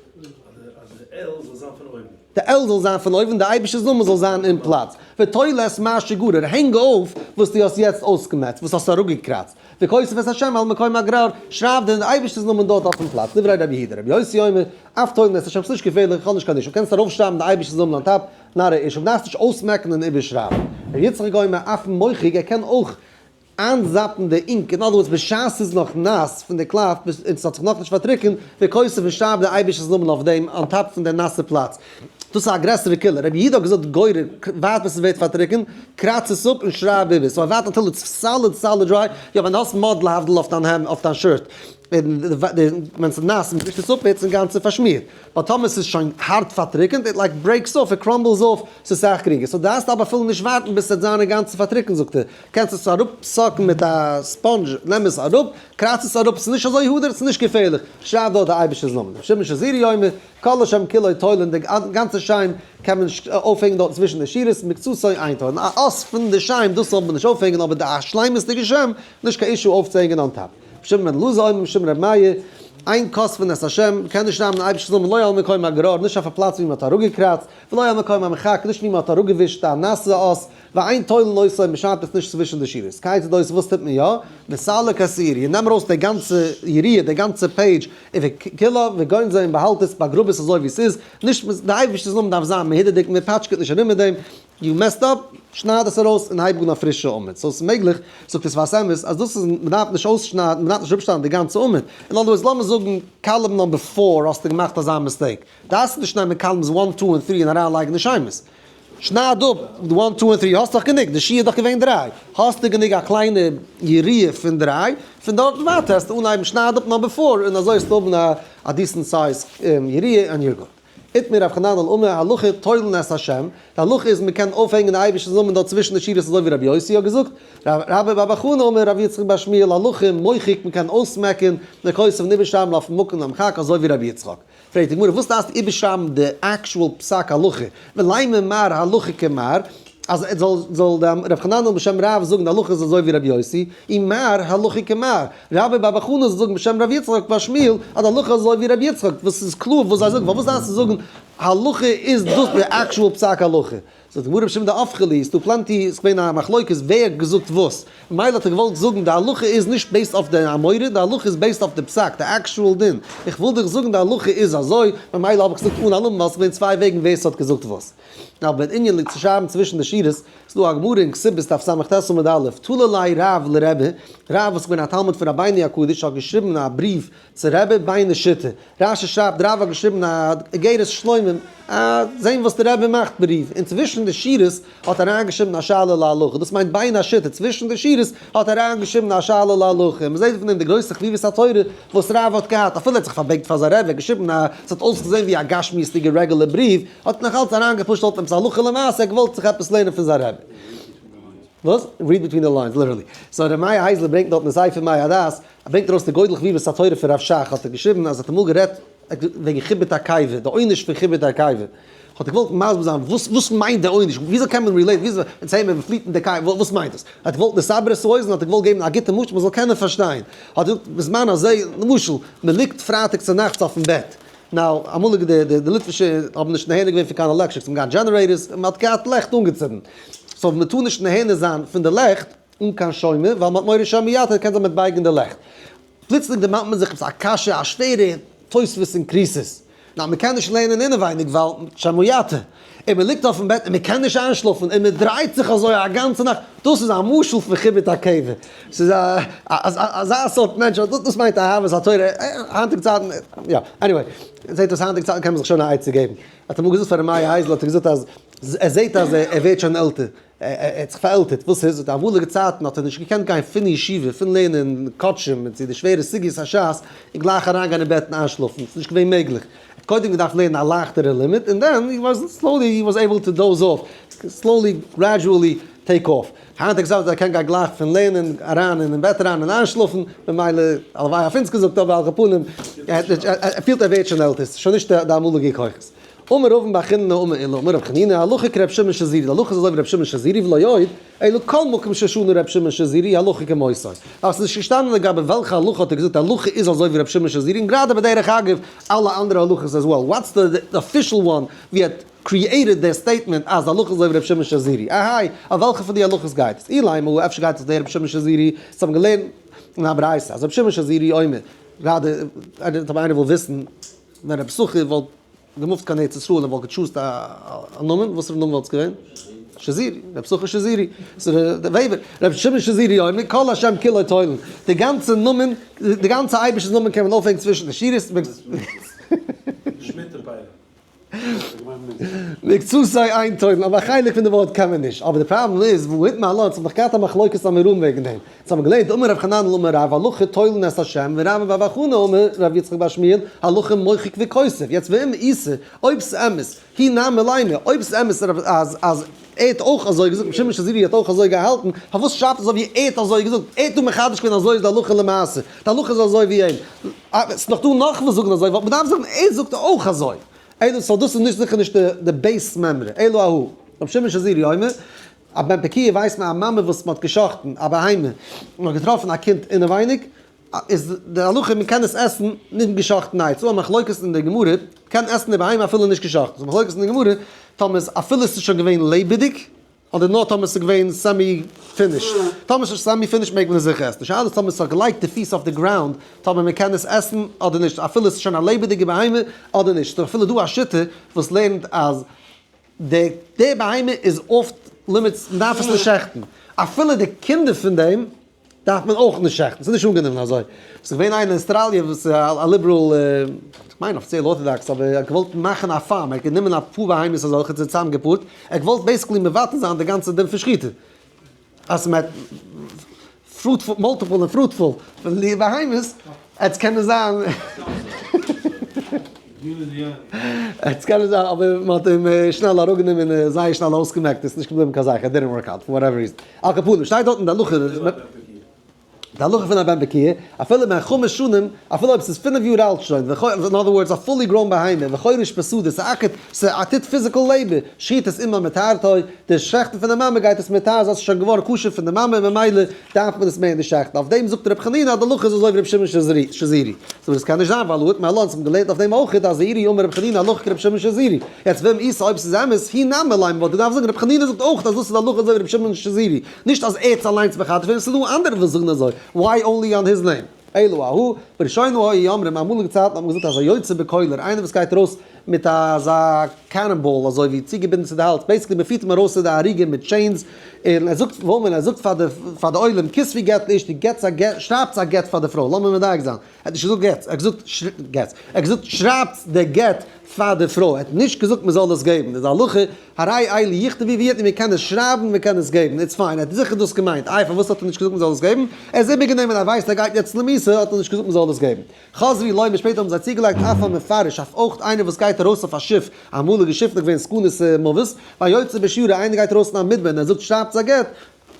די אל זאל זיין פון אויבן, די אייבערשטער'ס נאמען זאל זיין אין פלאץ. ותולה את מה שגרע, הענג אויף וואס דו האסט יעצט אויסגעמעקט, וואס האסט אראפגעקראצט. וכותב את השם על מקום הגרר, שרייב דעם אייבערשטער'ס נאמען דארט אויפן פלאץ. דברי רבי יהודה, רבי יוסי אומר, אף תולין את השם, ס'נישט געפערליך, איך האב נישט קיין issue, קענסט ארויפשרייבן די אייבערשטער'ס נאמען on top, not a issue, דארפסט נישט אויסמעקן און איבערשרייבן. רבי יצחק אומר, אף מוחק, ער קען אויך איינזאפן די ink, in other words בשעת ס'איז נאך נאס פון די קלף און ס'האט זיך נאכנישט פארטריקענט, וכותב און שרייבט די אייבערשטער'ס נאמען אויף דעם on top פון די נאסע פלאץ. דאס איז א גרעסערע קולא. רבי יהודה האט געזאגט גורר, ווארט ביז ס'ווערט פארטריקענט, קראץ עס אפ און שרייב איבער. so ווארט until it's solid solid dry, יא ווען דו האסט mud להבדיל אויף דיין העמד אויף דיין shirt, און ווען ס'איז נאס און מ'ווישט עס אפ ווערט עס אינגאנצן פארשמירט. but טאמער ס'איז שוין הארט פארטריקענט, it like breaks off, it crumbles off, ס'איז סאך גרינגער. so דארפסט אבער אפילו נישט ווארטן ביז ס'וועט זיין אינגאנצן פארטריקענט זאגט ער. קענסט עס אראפ suck ן מיט א sponge, נעם עס אראפ, קראץ עס אראפ, ס'איז נישט אזוי הדר, ס'איז נישט געפערליך, שרייב דארט די אייבערשטער'ס נאמען, ר' שמעון שזורי אומר, כל השם כולו תולין, די גאנצע שם קען מען אויפהענגען דארט צווישן די שורות, מקצתו אין תולין, א אות פון די שם דאס זאל מען נישט אויפהענגען, אבער די שלימות'דיגע שם, נישט קיין issue אויפצוהענגען on top. ר' שמעון בן אלעזר אומר משום ר' מאיר, אין כותבין את השם, מ'קען נישט שרייבן די אייבערשטער'ס נאמען לא על מקום הגרר, נישט אויף א פלאץ ווי מ'האט אראפגעקראצט, ולא על מקום המחק, נישט ווי מ'האט אראפגעווישט א נאסע אות, ואין תולין אותו, מען שרייבט עס נישט צווישן די שורות. כיצד עושין, וואס טוט מען יא? מסלק את היריעה, נעם ארויס די גאנצע יריעה, די גאנצע page, וכולה, וגונזו און באהאלט עס, באגראב עס אזוי ווי עס איז, נישט, די אייבערשטער'ס נאמען דארף זיין מהודר'דיג, מען פאטשקעט נישט ארום מיט דעם, you messed up, שנייד עס ארויס און הייב אן א פרישע עמוד. so עס איז מעגליך, זאגט דער שפת אמת, אז דאס איז, מען דארף נישט אויסשניידן, מען דארף נישט אפשניידן די גאנצע עמוד. in other words, לאמיר זאגן column number four האסטו געמאכט אזא mistake, דארפסטו נישט נעמען columns one, two און three און אריינלייגן די שמות. שנייד אפ די one, two און three, האסט דאך גענוג, די שיעור איז דאך געווען דריי, האסטו גענוג א קליינע יריעה פון דריי, פון דארט און ווייטער העסטו אנהייבן שנייד אפ number four און אזוי העסטו האבן א decent size יריעה און you're good. איתמר רב חננאל אמר הלכה תולין את השם, די הלכה איז מען קען אויפהענגען די אייבערשטענס נאמען דארט צווישן די שורות אזוי ווי רבי יוסי האט געזאגט, רבה בר בר חנה אמר רבי יצחק בר שמואל הלכה מוחק מען קען אויסמעקן וכותב און איבערשרייבן אויפן מקום המחק אזוי ווי רבי יצחק. פרעגט די גמרא וואס דארפסטו איבערשרייבן די actual פסק הלכה, ולימא מר הלכה כמר, אז זאל זאל די רב חננאל בשם רב זאגן די הלכה איז אזוי ווי רבי יוסי, און מר הלכה כמר, רבה בר בר חנה זאל זאגן בשם רבי יצחק בר שמואל אז די הלכה איז אזוי ווי רבי יצחק, וואס איז קלאר וואס זיי זאגן, פארוואס דארפסטו זאגן הלכה איז דאס די actual פסק הלכה? זאגט די גמרא בשם דהפכא להו, ס'דא plenty, ס'איז געווען א מחלוקת ווער האט געזאגט וואס, ממילא האט ער געוואלט זאגן די הלכה איז נישט based אויף די אמורא, די הלכה איז based אויף די פסק, די actual דין, איך וויל דיך זאגן די הלכה איז אזוי, ממילא האב איך געזאגט אן א נאמען ווייל ס'איז געווען צוויי וועגן ווער ס'האט געזאגט וואס. נאר בענין ליגט צו שרייבן צווישן די שורות, ס'איז דא א גמרא אין כתובות דף ס"ט עמוד א', תלה ליה רב לרבי, רב וואס איז געווען א תלמיד פון רבינו הקדוש האט געשריבן א בריוו צו רבי ביני שיטה, רשי שרייבט רב האט געשריבן א אגרת שלומים, א זען וואס די רבי מאכט בריוו, און צווישן די שורות האט אריינגעשריבן א שאלה להלכה, דאס מיינט בין השיטה, צווישן די שורות האט אריינגעשריבן א שאלה להלכה, און מ'זעט פון דעם די גרויסע חביבות התורה וואס רב האט געהאט, אפילו ער האט זיך פארבענקט פאר זיין רבי, געשריבן א, ס'האט אויסגעזען ווי א גשמיות'דיגע רעגולער בריוו, האט נאך אלץ אריינגע push ט דארט עפעס הלכה למעשה, ער האט געוואלט זיך עפעס לערנען פון זיין רבי. וואס? Read between the lines, literally. So ר' מאיר הייזלער ברענגט דארט אין ספר מי הדעת, ער ברענגט ארויס די גודל חביבות התורה פון רב שך, האט ער געשריבן אז ער האט אמאל גערעדט וועגן חיבוט הקבר, די עונש פון חיבוט הקבר, האט ער געוואלט מסביר זיין וואס וואס מיינט די עונש, וויאזוי קען מען relate ן, וויאזוי אונז זעהן מיר מ'פליט אין די קבר, וואס מיינט דאס? ער האט געוואלט לסבר את האוזן, האט ער געוואלט געבן א גוטע משל מ'זאל קענען פארשטיין, האט ער געזאגט בזמן הזה, למשל, מ'ליגט פרייטאג צונאכטס אויפן בעט, now, אמאליגע די די ליטווישע האבן נישט נהנה געווען פון קיין עלעקטריק, זיי האבן געהאט generators, און מ'האט געהאט לעכט אנגעצינדן, so מ'טאר נישט נהנה זיין פון די לעכט, אן קיין שומר, ווייל מ'האט מורא שמא יטה, קען זיין מ'וועט בייגן די לעכט. פלוצלינג דערמאנט מען זיך עפעס א קשיא, א שווערע תוספות אין כריתות. ניין, מ'קען נישט לערנען אינעווייניג ווייל שמא יטה. און מ'ליגט אויפן בעט און מ'קען נישט איינשלאפן און מ'דרייט זיך אזוי א גאנצע נאכט, דאס איז א משל פון חיבוט הקבר. ס'איז א אזא סארט מענטש, דאס מיינט אהבת התורה, היינטיגע צייטן, יא, anyway, זעט אויס היינטיגע צייטן קען מען זיך שוין א עצה געבן. האט אמאל געזאגט פאר ר' מאיר אייזל האט ער געזאגט אז. ער זעט אז ער ווערט שוין עלטער, ער האט זיך פארעלטערט, וואס איז? די אמאליגע צייטן האט ער נישט געקענט גיין פון ישיבה, פון לערנען קדשים צו די שווערע סוגיות הש"ס, און גלייך אריינגיין אין בעט און איינשלאפן, ס'איז נישט געווען מעגליך. ער האט קודם געדארפט לערנען א לייכטערע לימוד, און then he was slowly he was able to doze off, slowly gradually take off. היינט איז געזאגט אז ער קען גיין גלייך פון לערנען אריין אין בעט אריין און איינשלאפן, ממילא הלוואי אויף אונז געזאגט, אבער על כל פנים, ער פילט ער ווערט שוין עלטער, ס'איז שוין נישט די אמאליגע כוחות. אמר רבין בר חיננא אמר עולא אמר רבי חנינא הלכה כרבי שמעון שזורי, די הלכה איז אזוי ווי רבי שמעון שזורי ולא עוד, אלא כל מקום ששנה רבי שמעון שזורי הלכה כמותו. ווייל ס'איז נישט געשטאנען לגבי וועלכע הלכה האט ער געזאגט די הלכה איז אזוי ווי רבי שמעון שזורי און גראדע בדרך אגב אלע אנדערע הלכות as well, what's the official one ווי ער האט created די statement אז די הלכה איז אזוי ווי רבי שמעון שזורי? אהיי, אויף וועלכע פון די הלכות גייט עס? אילימא אפשר גייט עס דער רבי שמעון שזורי, אונז האבן געלערנט אין א ברייתא אז רבי שמעון שזורי אומר, גראדע אויב איינער וויל וויסן ווען רבי יששכר וואלט געמופט קיין ארץ ישראל און וואלט געטשוזט א נאמען, וואסערע נאמען וואלט עס געווען? שזירי, רבי יששכר שזירי, וועבער, רבי שמעון שזירי אומר, כל השם כולו תולין, די גאנצע נאמען, די גאנצע אייבערשטער'ס נאמען קען מען אויפהענגן צווישן די שורות. מקצתו אין תולין, אבער א חלק פון די ווארט קען מען נישט, אבער די פראבלעם איז, והא איתמר עלה, אונז האבן דאך געהאט א מחלוקת אמוראים וועגן דעם, אונז האבן געלערנט אמר רב חננאל אמר רב הלכה תולין את השם ורבה בר בר חנה אמר רב יצחק בר שמואל הלכה מוחק וכותב, יעצט ואם איתא, אויב ס'אמת, הוא נמי לימא, אויב ס'אמת אז אז ער האט אויך אזוי געזאגט, רבי שמעון שזורי האט אויך אזוי געהאלטן, פארוואס שרייבט אזוי ווי ער האט אזוי געזאגט, ער האט דא מחדש געווען אזוי איז די הלכה למעשה, די הלכה איז אזוי ווי אים, ס'איז נאך דא נאך וואס זאגן אזוי, וואלט מען דארף זאגן ער זאגט אויך אזוי. אלא so דאס איז נישט זיכער נישט די base מימרא, אלא אהא, רבי שמעון שזורי אומר, א בן פקועה ווייסט מען א מאמע וואס מען האט געשחט'ן א בהמה און מען האט געטראפן א קינד אינעווייניג, איז די הלכה מען קען עס עסן נישט געשחט'ן איי, ס'דא א מחלוקת אין די גמרא, קען עסן די בהמה אפילו נישט געשחט'ן, ס'דא מחלוקת אין די גמרא טאמער עס אפילו עס איז שוין געווען לעבעדיג, אדער נאר טאמער עס איז געווען semi finished, טאמער עס איז semi finished מעג מען עס זיכער עסן, די שאלה איז טאמער עס האט געלייגט די פיס אויף די ground טאמער מען קען עס עסן אדער נישט אפילו עס איז שוין א לעבעדיגע בהמה אדער נישט, ס'איז אפילו דא א שיטה וואס לערנט אז די די בהמה איז off limits מען דארף עס נישט שעכטן, אפילו די קינדער פון דעם דארף מען אויך נישט שעכטן, ס'איז נישט אנגענומען אזוי. ס'איז געווען איינער אין אוסטראליע וואס איז א ליבעראל, כ'מיין אפיציעל ארטאדאקס, אבער ער האט געוואלט מאכן א farm, ער האט גענומען אפאר בהמות אזעלכע און צוזאמגעפארט, ער האט געוואלט basically מבטל זיין די גאנצע דין פון שחיטה, אז מ'האט fruitful, multiple און fruitful פון די בהמות, עטס קענען זיין. עס קען זיין אבער מען האט אים שנעל אראפגענומען און זייער שנעל אויסגעמעקט עס איז נישט געבליבן קיין זכר, didn't work out for whatever reason. על כל פנים שטייט דארט אין די הלכה די הלכה פון א בן פקועה אפילו בן חמש שנים אפילו אויב עס איז פינף יאר אלט שוין אין other words א fully grown בהמה וחורש בשדה ס'אקערט ס'טוט physical labor שחיטת אמו מטהרתו די שעכטן פון די מאמע גייט עס מטהר זיין ס'איז שוין געווארן כשר פון די מאמע ממילא דארף מען עס מער נישט שעכטן, אויף דעם זאגט רבי חנינא אז די הלכה איז אזוי ווי רבי שמעון שזורי, so דאס קען נישט זיין ווייל הא איתמר עלה אונז האבן געלערנט אויף דעם אויך אז זעירי אמר רבי חנינא הלכה כרבי שמעון שזורי, יעצט ואם איתא אויב ס'איז אמת הוא נמי לימא וואלט געדארפט זאגן רבי חנינא זאגט אויך אז דאס איז די הלכה אזוי ווי רבי שמעון שזורי, נישט אז ער האט עס אליינס מחדש געווען, ס'איז דא אנדערע וואס זאגן אזוי, why only on his name? אלא אהא, בראשונה היו אומרים, אמאליגע צייטן האט מען געזאגט אז היוצא בקולר, איינער וואס גייט ארויס מיט אזא cannonball אזוי ווי צוגעבינדן צו די האלז, basically מען פירט אים ארויס צו די הריגה מיט chains, און ער זאגט וואמען ער זאגט פאר די פאר די עולם כתבו גט לאשתי געטס א גט שרייבטס א גט פאר די פרוי, לאמיר מדייק זיין, ער האט נישט געזאגט גטס, ער האט געזאגט גטס, ער האט געזאגט שרייבטס די גט פאר די פרוי, ער האט נישט געזאגט מען זאל עס געבן, איז די הלכה הרי אלו יכתבו ויתנו מען קען עס שרייבן מען קען עס געבן it's fine, ער האט זיכער דאס געמיינט, איי פארוואס האט ער נישט געזאגט מען זאל עס געבן, ער איז איבערגענומען ער ווייסט ער גייט יעצט למיתה האט ער נישט געזאגט מען זאל עס געבן. חזרו לומר שפעטער האבן זיי צוגעלייגט אף המפרש אויף אויך איינער וואס גייט ארויס אויף א שיף, אמאליגע שיפן איז געווען סכנת מוות, והיוצא בשיירא איינער גייט ארויס אין א מדבר און ער זאגט שרייבטס א גט,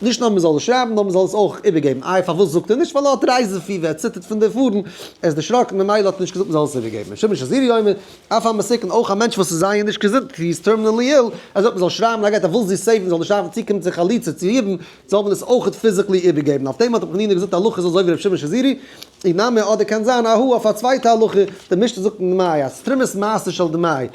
נישט נאר מען זאל עס שרייבן נאר מען זאל עס אויך איבערגעבן, איי פארוואס זאגט ער נישט ווייל ער האט רייזע פיבער ער ציטערט פון די פארן, ער איז דערשראקן ממילא האט ער נישט געזאגט מען זאל עס איבערגעבן, ר' שמעון שזורי אומר, אף המסוכן אויך א מענטש וואס איז זייער נישט געזונט, he is terminally ill, ער זאגט מען זאל שרייבן א גט ער וויל זי save ן זאל נישט דארפן צוקומען צו חליצה צו יבום, זאל מען עס אויכעט physically איבערגעבן, אויף דעם האט רבי חנינא געזאגט הלכה איז אזוי ווי רבי שמעון שזורי, אי נמי אדער קען זיין אהא אויף א צווייטע הלכה, די משנה זאגט אין דמאי אז תרומת מעשר של דמאי,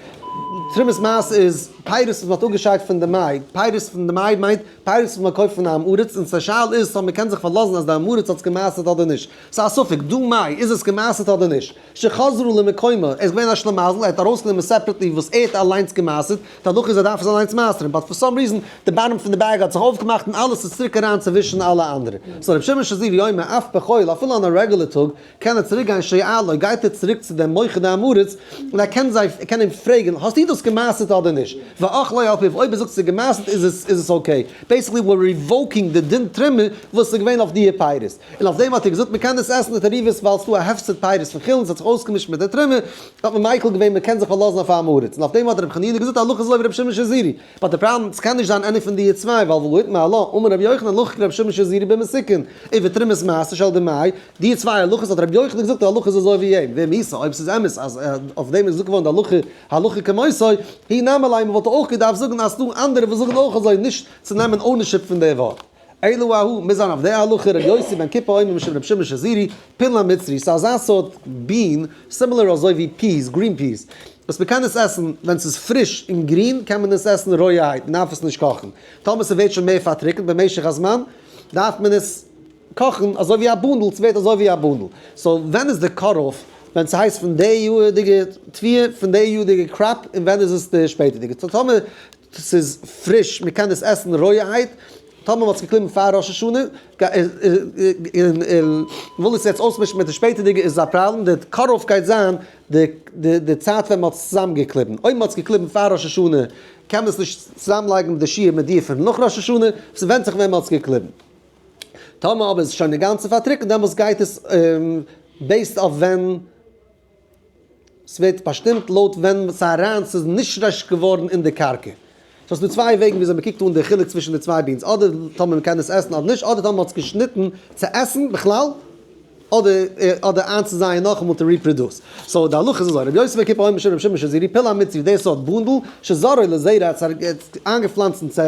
תרומת מעשר איז פירות וואס מען האט אפגעשיידט פון דמאי, פירות פון דמאי מיינט פירות וואס מען קויפט פון א עם הארץ, און ס'א שאלה איז צו מען קען זיך פארלאזן אז די עם הארץ האט עס גע'מעשר'ט אדער נישט, ס'איז א ספק, דמאי איז עס גע'מעשר'ט אדער נישט. שחזרו למקומה, ער איז געווען א שלימזל, ער האט ארויסגענומען separately וואס ער האט אליינס גע'מעשר'ט, די הלכה איז ער דארף עס אליינס מעשר'ן, but for some reason די bottom פון די bag האט זיך אויפגעמאכט און אלעס איז צוריק אריין צווישן אלע אנדערע. so רבי שמעון שזורי אומר אף בחול, אפילו אן א רעגולער טאג, קען ער צוריק גיין שואלו, גייט ער צוריק צו דעם מוכר די עם הארץ, און ער קען זיי, ער קען אים פרעגן, האסטו דאס גע'מעשר'ט אדער נישט? ואכלו על פיו, אויב ער זאגט ס'איז גע'מעשר'ט איז עס איז עס okay. Basically we're revoking די דין תרומה וואס איז געווען אויף דיע פירות. און אויף דעם האט ער געזאגט מ'קען דאס עסן די תערובות ווייל ס'דא א הפסד פירות פון חולין, ס'האט זיך אויסגעמישט מיט די תרומה, האט מען מיקל געווען מ'קען זיך פארלאזן אויף עם הארץ. און אויף דעם האט רבי חנינא געזאגט הלכה איז אזוי ווי רבי שמעון שזורי. But די פראבלעם, ס'קען נישט זיין any פון דיע צוויי, ווייל והא איתמר עלה, אמר רבי יוחנן הלכה כרבי שמעון שזורי במסוכן, ובתרומת מעשר שעל דמאי, די צוויי הלכות האט רבי יוחנן געזאגט די הלכה איז אזוי ווי אים, ואם איתא, אויב ס'איז אמת אז אויף דעם איז געזאגט געווארן די הלכה הלכה כמותו, האי נמי לימא וואלט ער אויך געדארפט זאגן אז ס'דא אנדערע וואס זאגן אויך אזוי נישט צו נעמען ownership פון די ווארט. אלא אהא, מוז זיין אויף די הלכה, רבי יוסי בן כיפא אומר משום רבי שמעון שזורי, פול המצרי, ס'איז אזא סארט bean, similar אזוי ווי peas, green peas, וואס מ'קען עס עסן ווען ס'איז פריש און גרין קען מען עס עסן רויערהייט, מ'דארף עס נישט קאכן. טאמער ס'ווערט שוין מער פארטריקנט במשך הזמן, דארף מען עס קאכן אזוי ווי א בונדל, ס'ווערט אזוי ווי א בונדל. So ווען איז די cut-off ווען ס'הייסט פון די יאר'דיגע תבואה, פון די יאר'דיגע crop, און ווען איז עס די שפעטערדיגע? So טאמער ס'איז פריש, מ'קען עס עסן רויערהייט, טאמער מ'האט עס געקליבן פאר ראש השנה, און מ'וויל עס יעצט אויסמישן מיט די שפעטערדיגע איז עס א פראבלעם, די cut-off גייט זיין די צייט ווען מ'האט עס צוזאמגעקליבן. אויב מ'האט עס געקליבן פאר ראש השנה קען מען עס נישט צוזאמלייגן די שיעור מיט די פון נאך ראש השנה, ס'ווענדט זיך ווען מ'האט עס געקליבן. טאמער אבער איז עס שוין אינגאנצן פארטריקנט דעמאלטס גייט עס based אויף ווען ס'ווערט באשטימט לויט ווען ס'איז אריין ס'איז נשרש געווארן אין די קרקע. So ס'דא צוויי וועגן וויאזוי מ'קוקט אן די חילוק צווישן די צוויי beans, אדער טאמער מ'קען עס עסן אדער נישט, אדער טאמער מ'האט עס געשניטן צו עסן בכלל, אדער אדער איינצוזייען נאכאמאל to reproduce. So די הלכה איז אזוי, רבי יוסי בן כיפא אומר משום רבי שמעון שזורי פול המצרי די סארט בונדל, שזרעו לזרע האט איינגעפלאנצן צו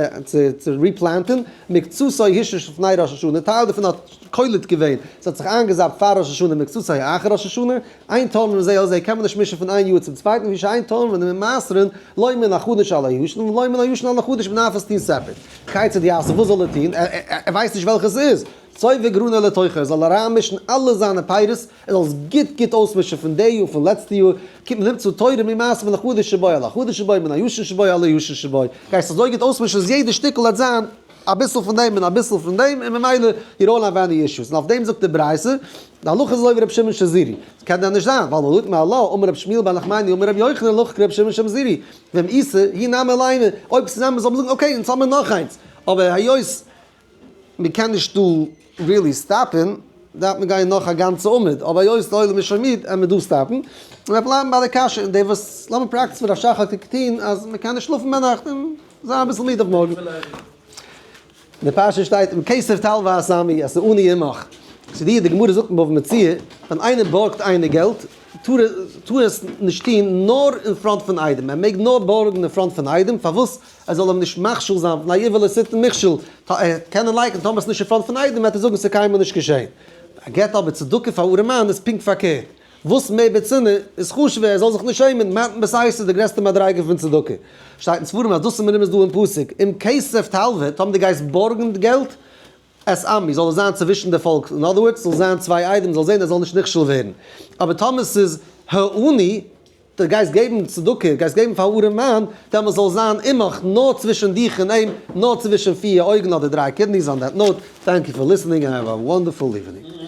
צו replant ן, מקצתו השריש לפני ראש השנה, טייל דערפון האט קולט געווען, ס'האט זיך איינגעזאפט פאר ראש השנה מקצתו אחר ראש השנה, אין תורמין זה על זה קען מען נישט מישן פון איין יאר צום צווייטן לפי שאין תורמין ומעשרין לא מן החדש על הישן ולא מן הישן על החדש מ'דארף עס טון separate. כיצד יעשה וואס זאל ער טון? ער ווייסט נישט וועלכע ס'איז. צובר גרעינו לתוכה ער זאל אריינמישן אלע זיינע פירות, ער זאל עס גוט גוט אויסמישן פון די יאר פון לעצטע יאר, כי נמצא תורם ומעשר מן החדש שבו על החדש שבו מן הישן שבו על הישן שבו, גייסט אזוי גוט אויסמישן אז יעדע שטיקל וועט זיין אביסל פון דעם און אביסל פון דעם און ממילא you don't have any issues, און אויף דעם זאגט די ברייתא, די הלכה איז אזוי ווי רבי שמעון שזורי, ס'קען דען נישט זיין, ווייל והא איתמר עלה, אמר רבי שמואל בר נחמני אמר רבי יוחנן הלכה כרבי שמעון שזורי, ואם איתא, האי נמי לימא, אויב ס'איז אמת זאל מען זאגן okay אונז האמיר נאך איינס, אבער היות מ'קען נישט דא really stop ן, דארף מען גיין נאך א גאנצע עמוד, אבער היות די עולם איז שוין מיד, עמיר דא stop ן, און מיר בלייבן ביי די קשיא, און די וואס לאמיר practice ווי רב שך האט געטון, אז מ'קען נישט שלאפן ביינאכט און זיין אביסל מיד אויף מארגן. אין די פרשה שטייט אם כסף תלוה את עמי את העני עמך. צו דיר, די גמרא זאגט אין בבא מציעא, ווען איינער בארגט איינער געלט, טאר ער עס נישט טון נאר אין front פון עדים, ער מעג נאר בארגן אין front פון עדים, פארוואס? ער זאל אים נישט מכשיל זיין, פון א יבא לסיטן מכשול, ער קען לייקענען, טאמער עס איז נישט אין front פון עדים וועט ער זאגן עס איז קיינמאל נישט געשען. ער געבט אבער צדקה פאר ארעמאן איז פונקט פארקערט, וואס מער בצנעה איז חשוב'ער, ער זאל זיך נישט שעמען, מתן בסתר איז די גרעסטע מדריגה פון צדקה. שטייט אין ספרים אז דאס איז מרומז דא אין פסוק, אם כסף תלוה, טאמער דו גייסט בארגן געלט, את עמי, זאל עס זיין צווישן די פאלק, in other words, זאל זיין צוויי עדים, זאל זען ער זאל נישט נכשל ווערן. אבער טאמער ס'איז העני, דו גייסט געבן צדקה, גייסט געבן פאר ארעם מאן, דעמאלס זאל זיין עמך, נאר צווישן דיך און אים, נאר צווישן פיר אויגן אדער דריי kidneys, on that note, thank you for listening and have a wonderful evening.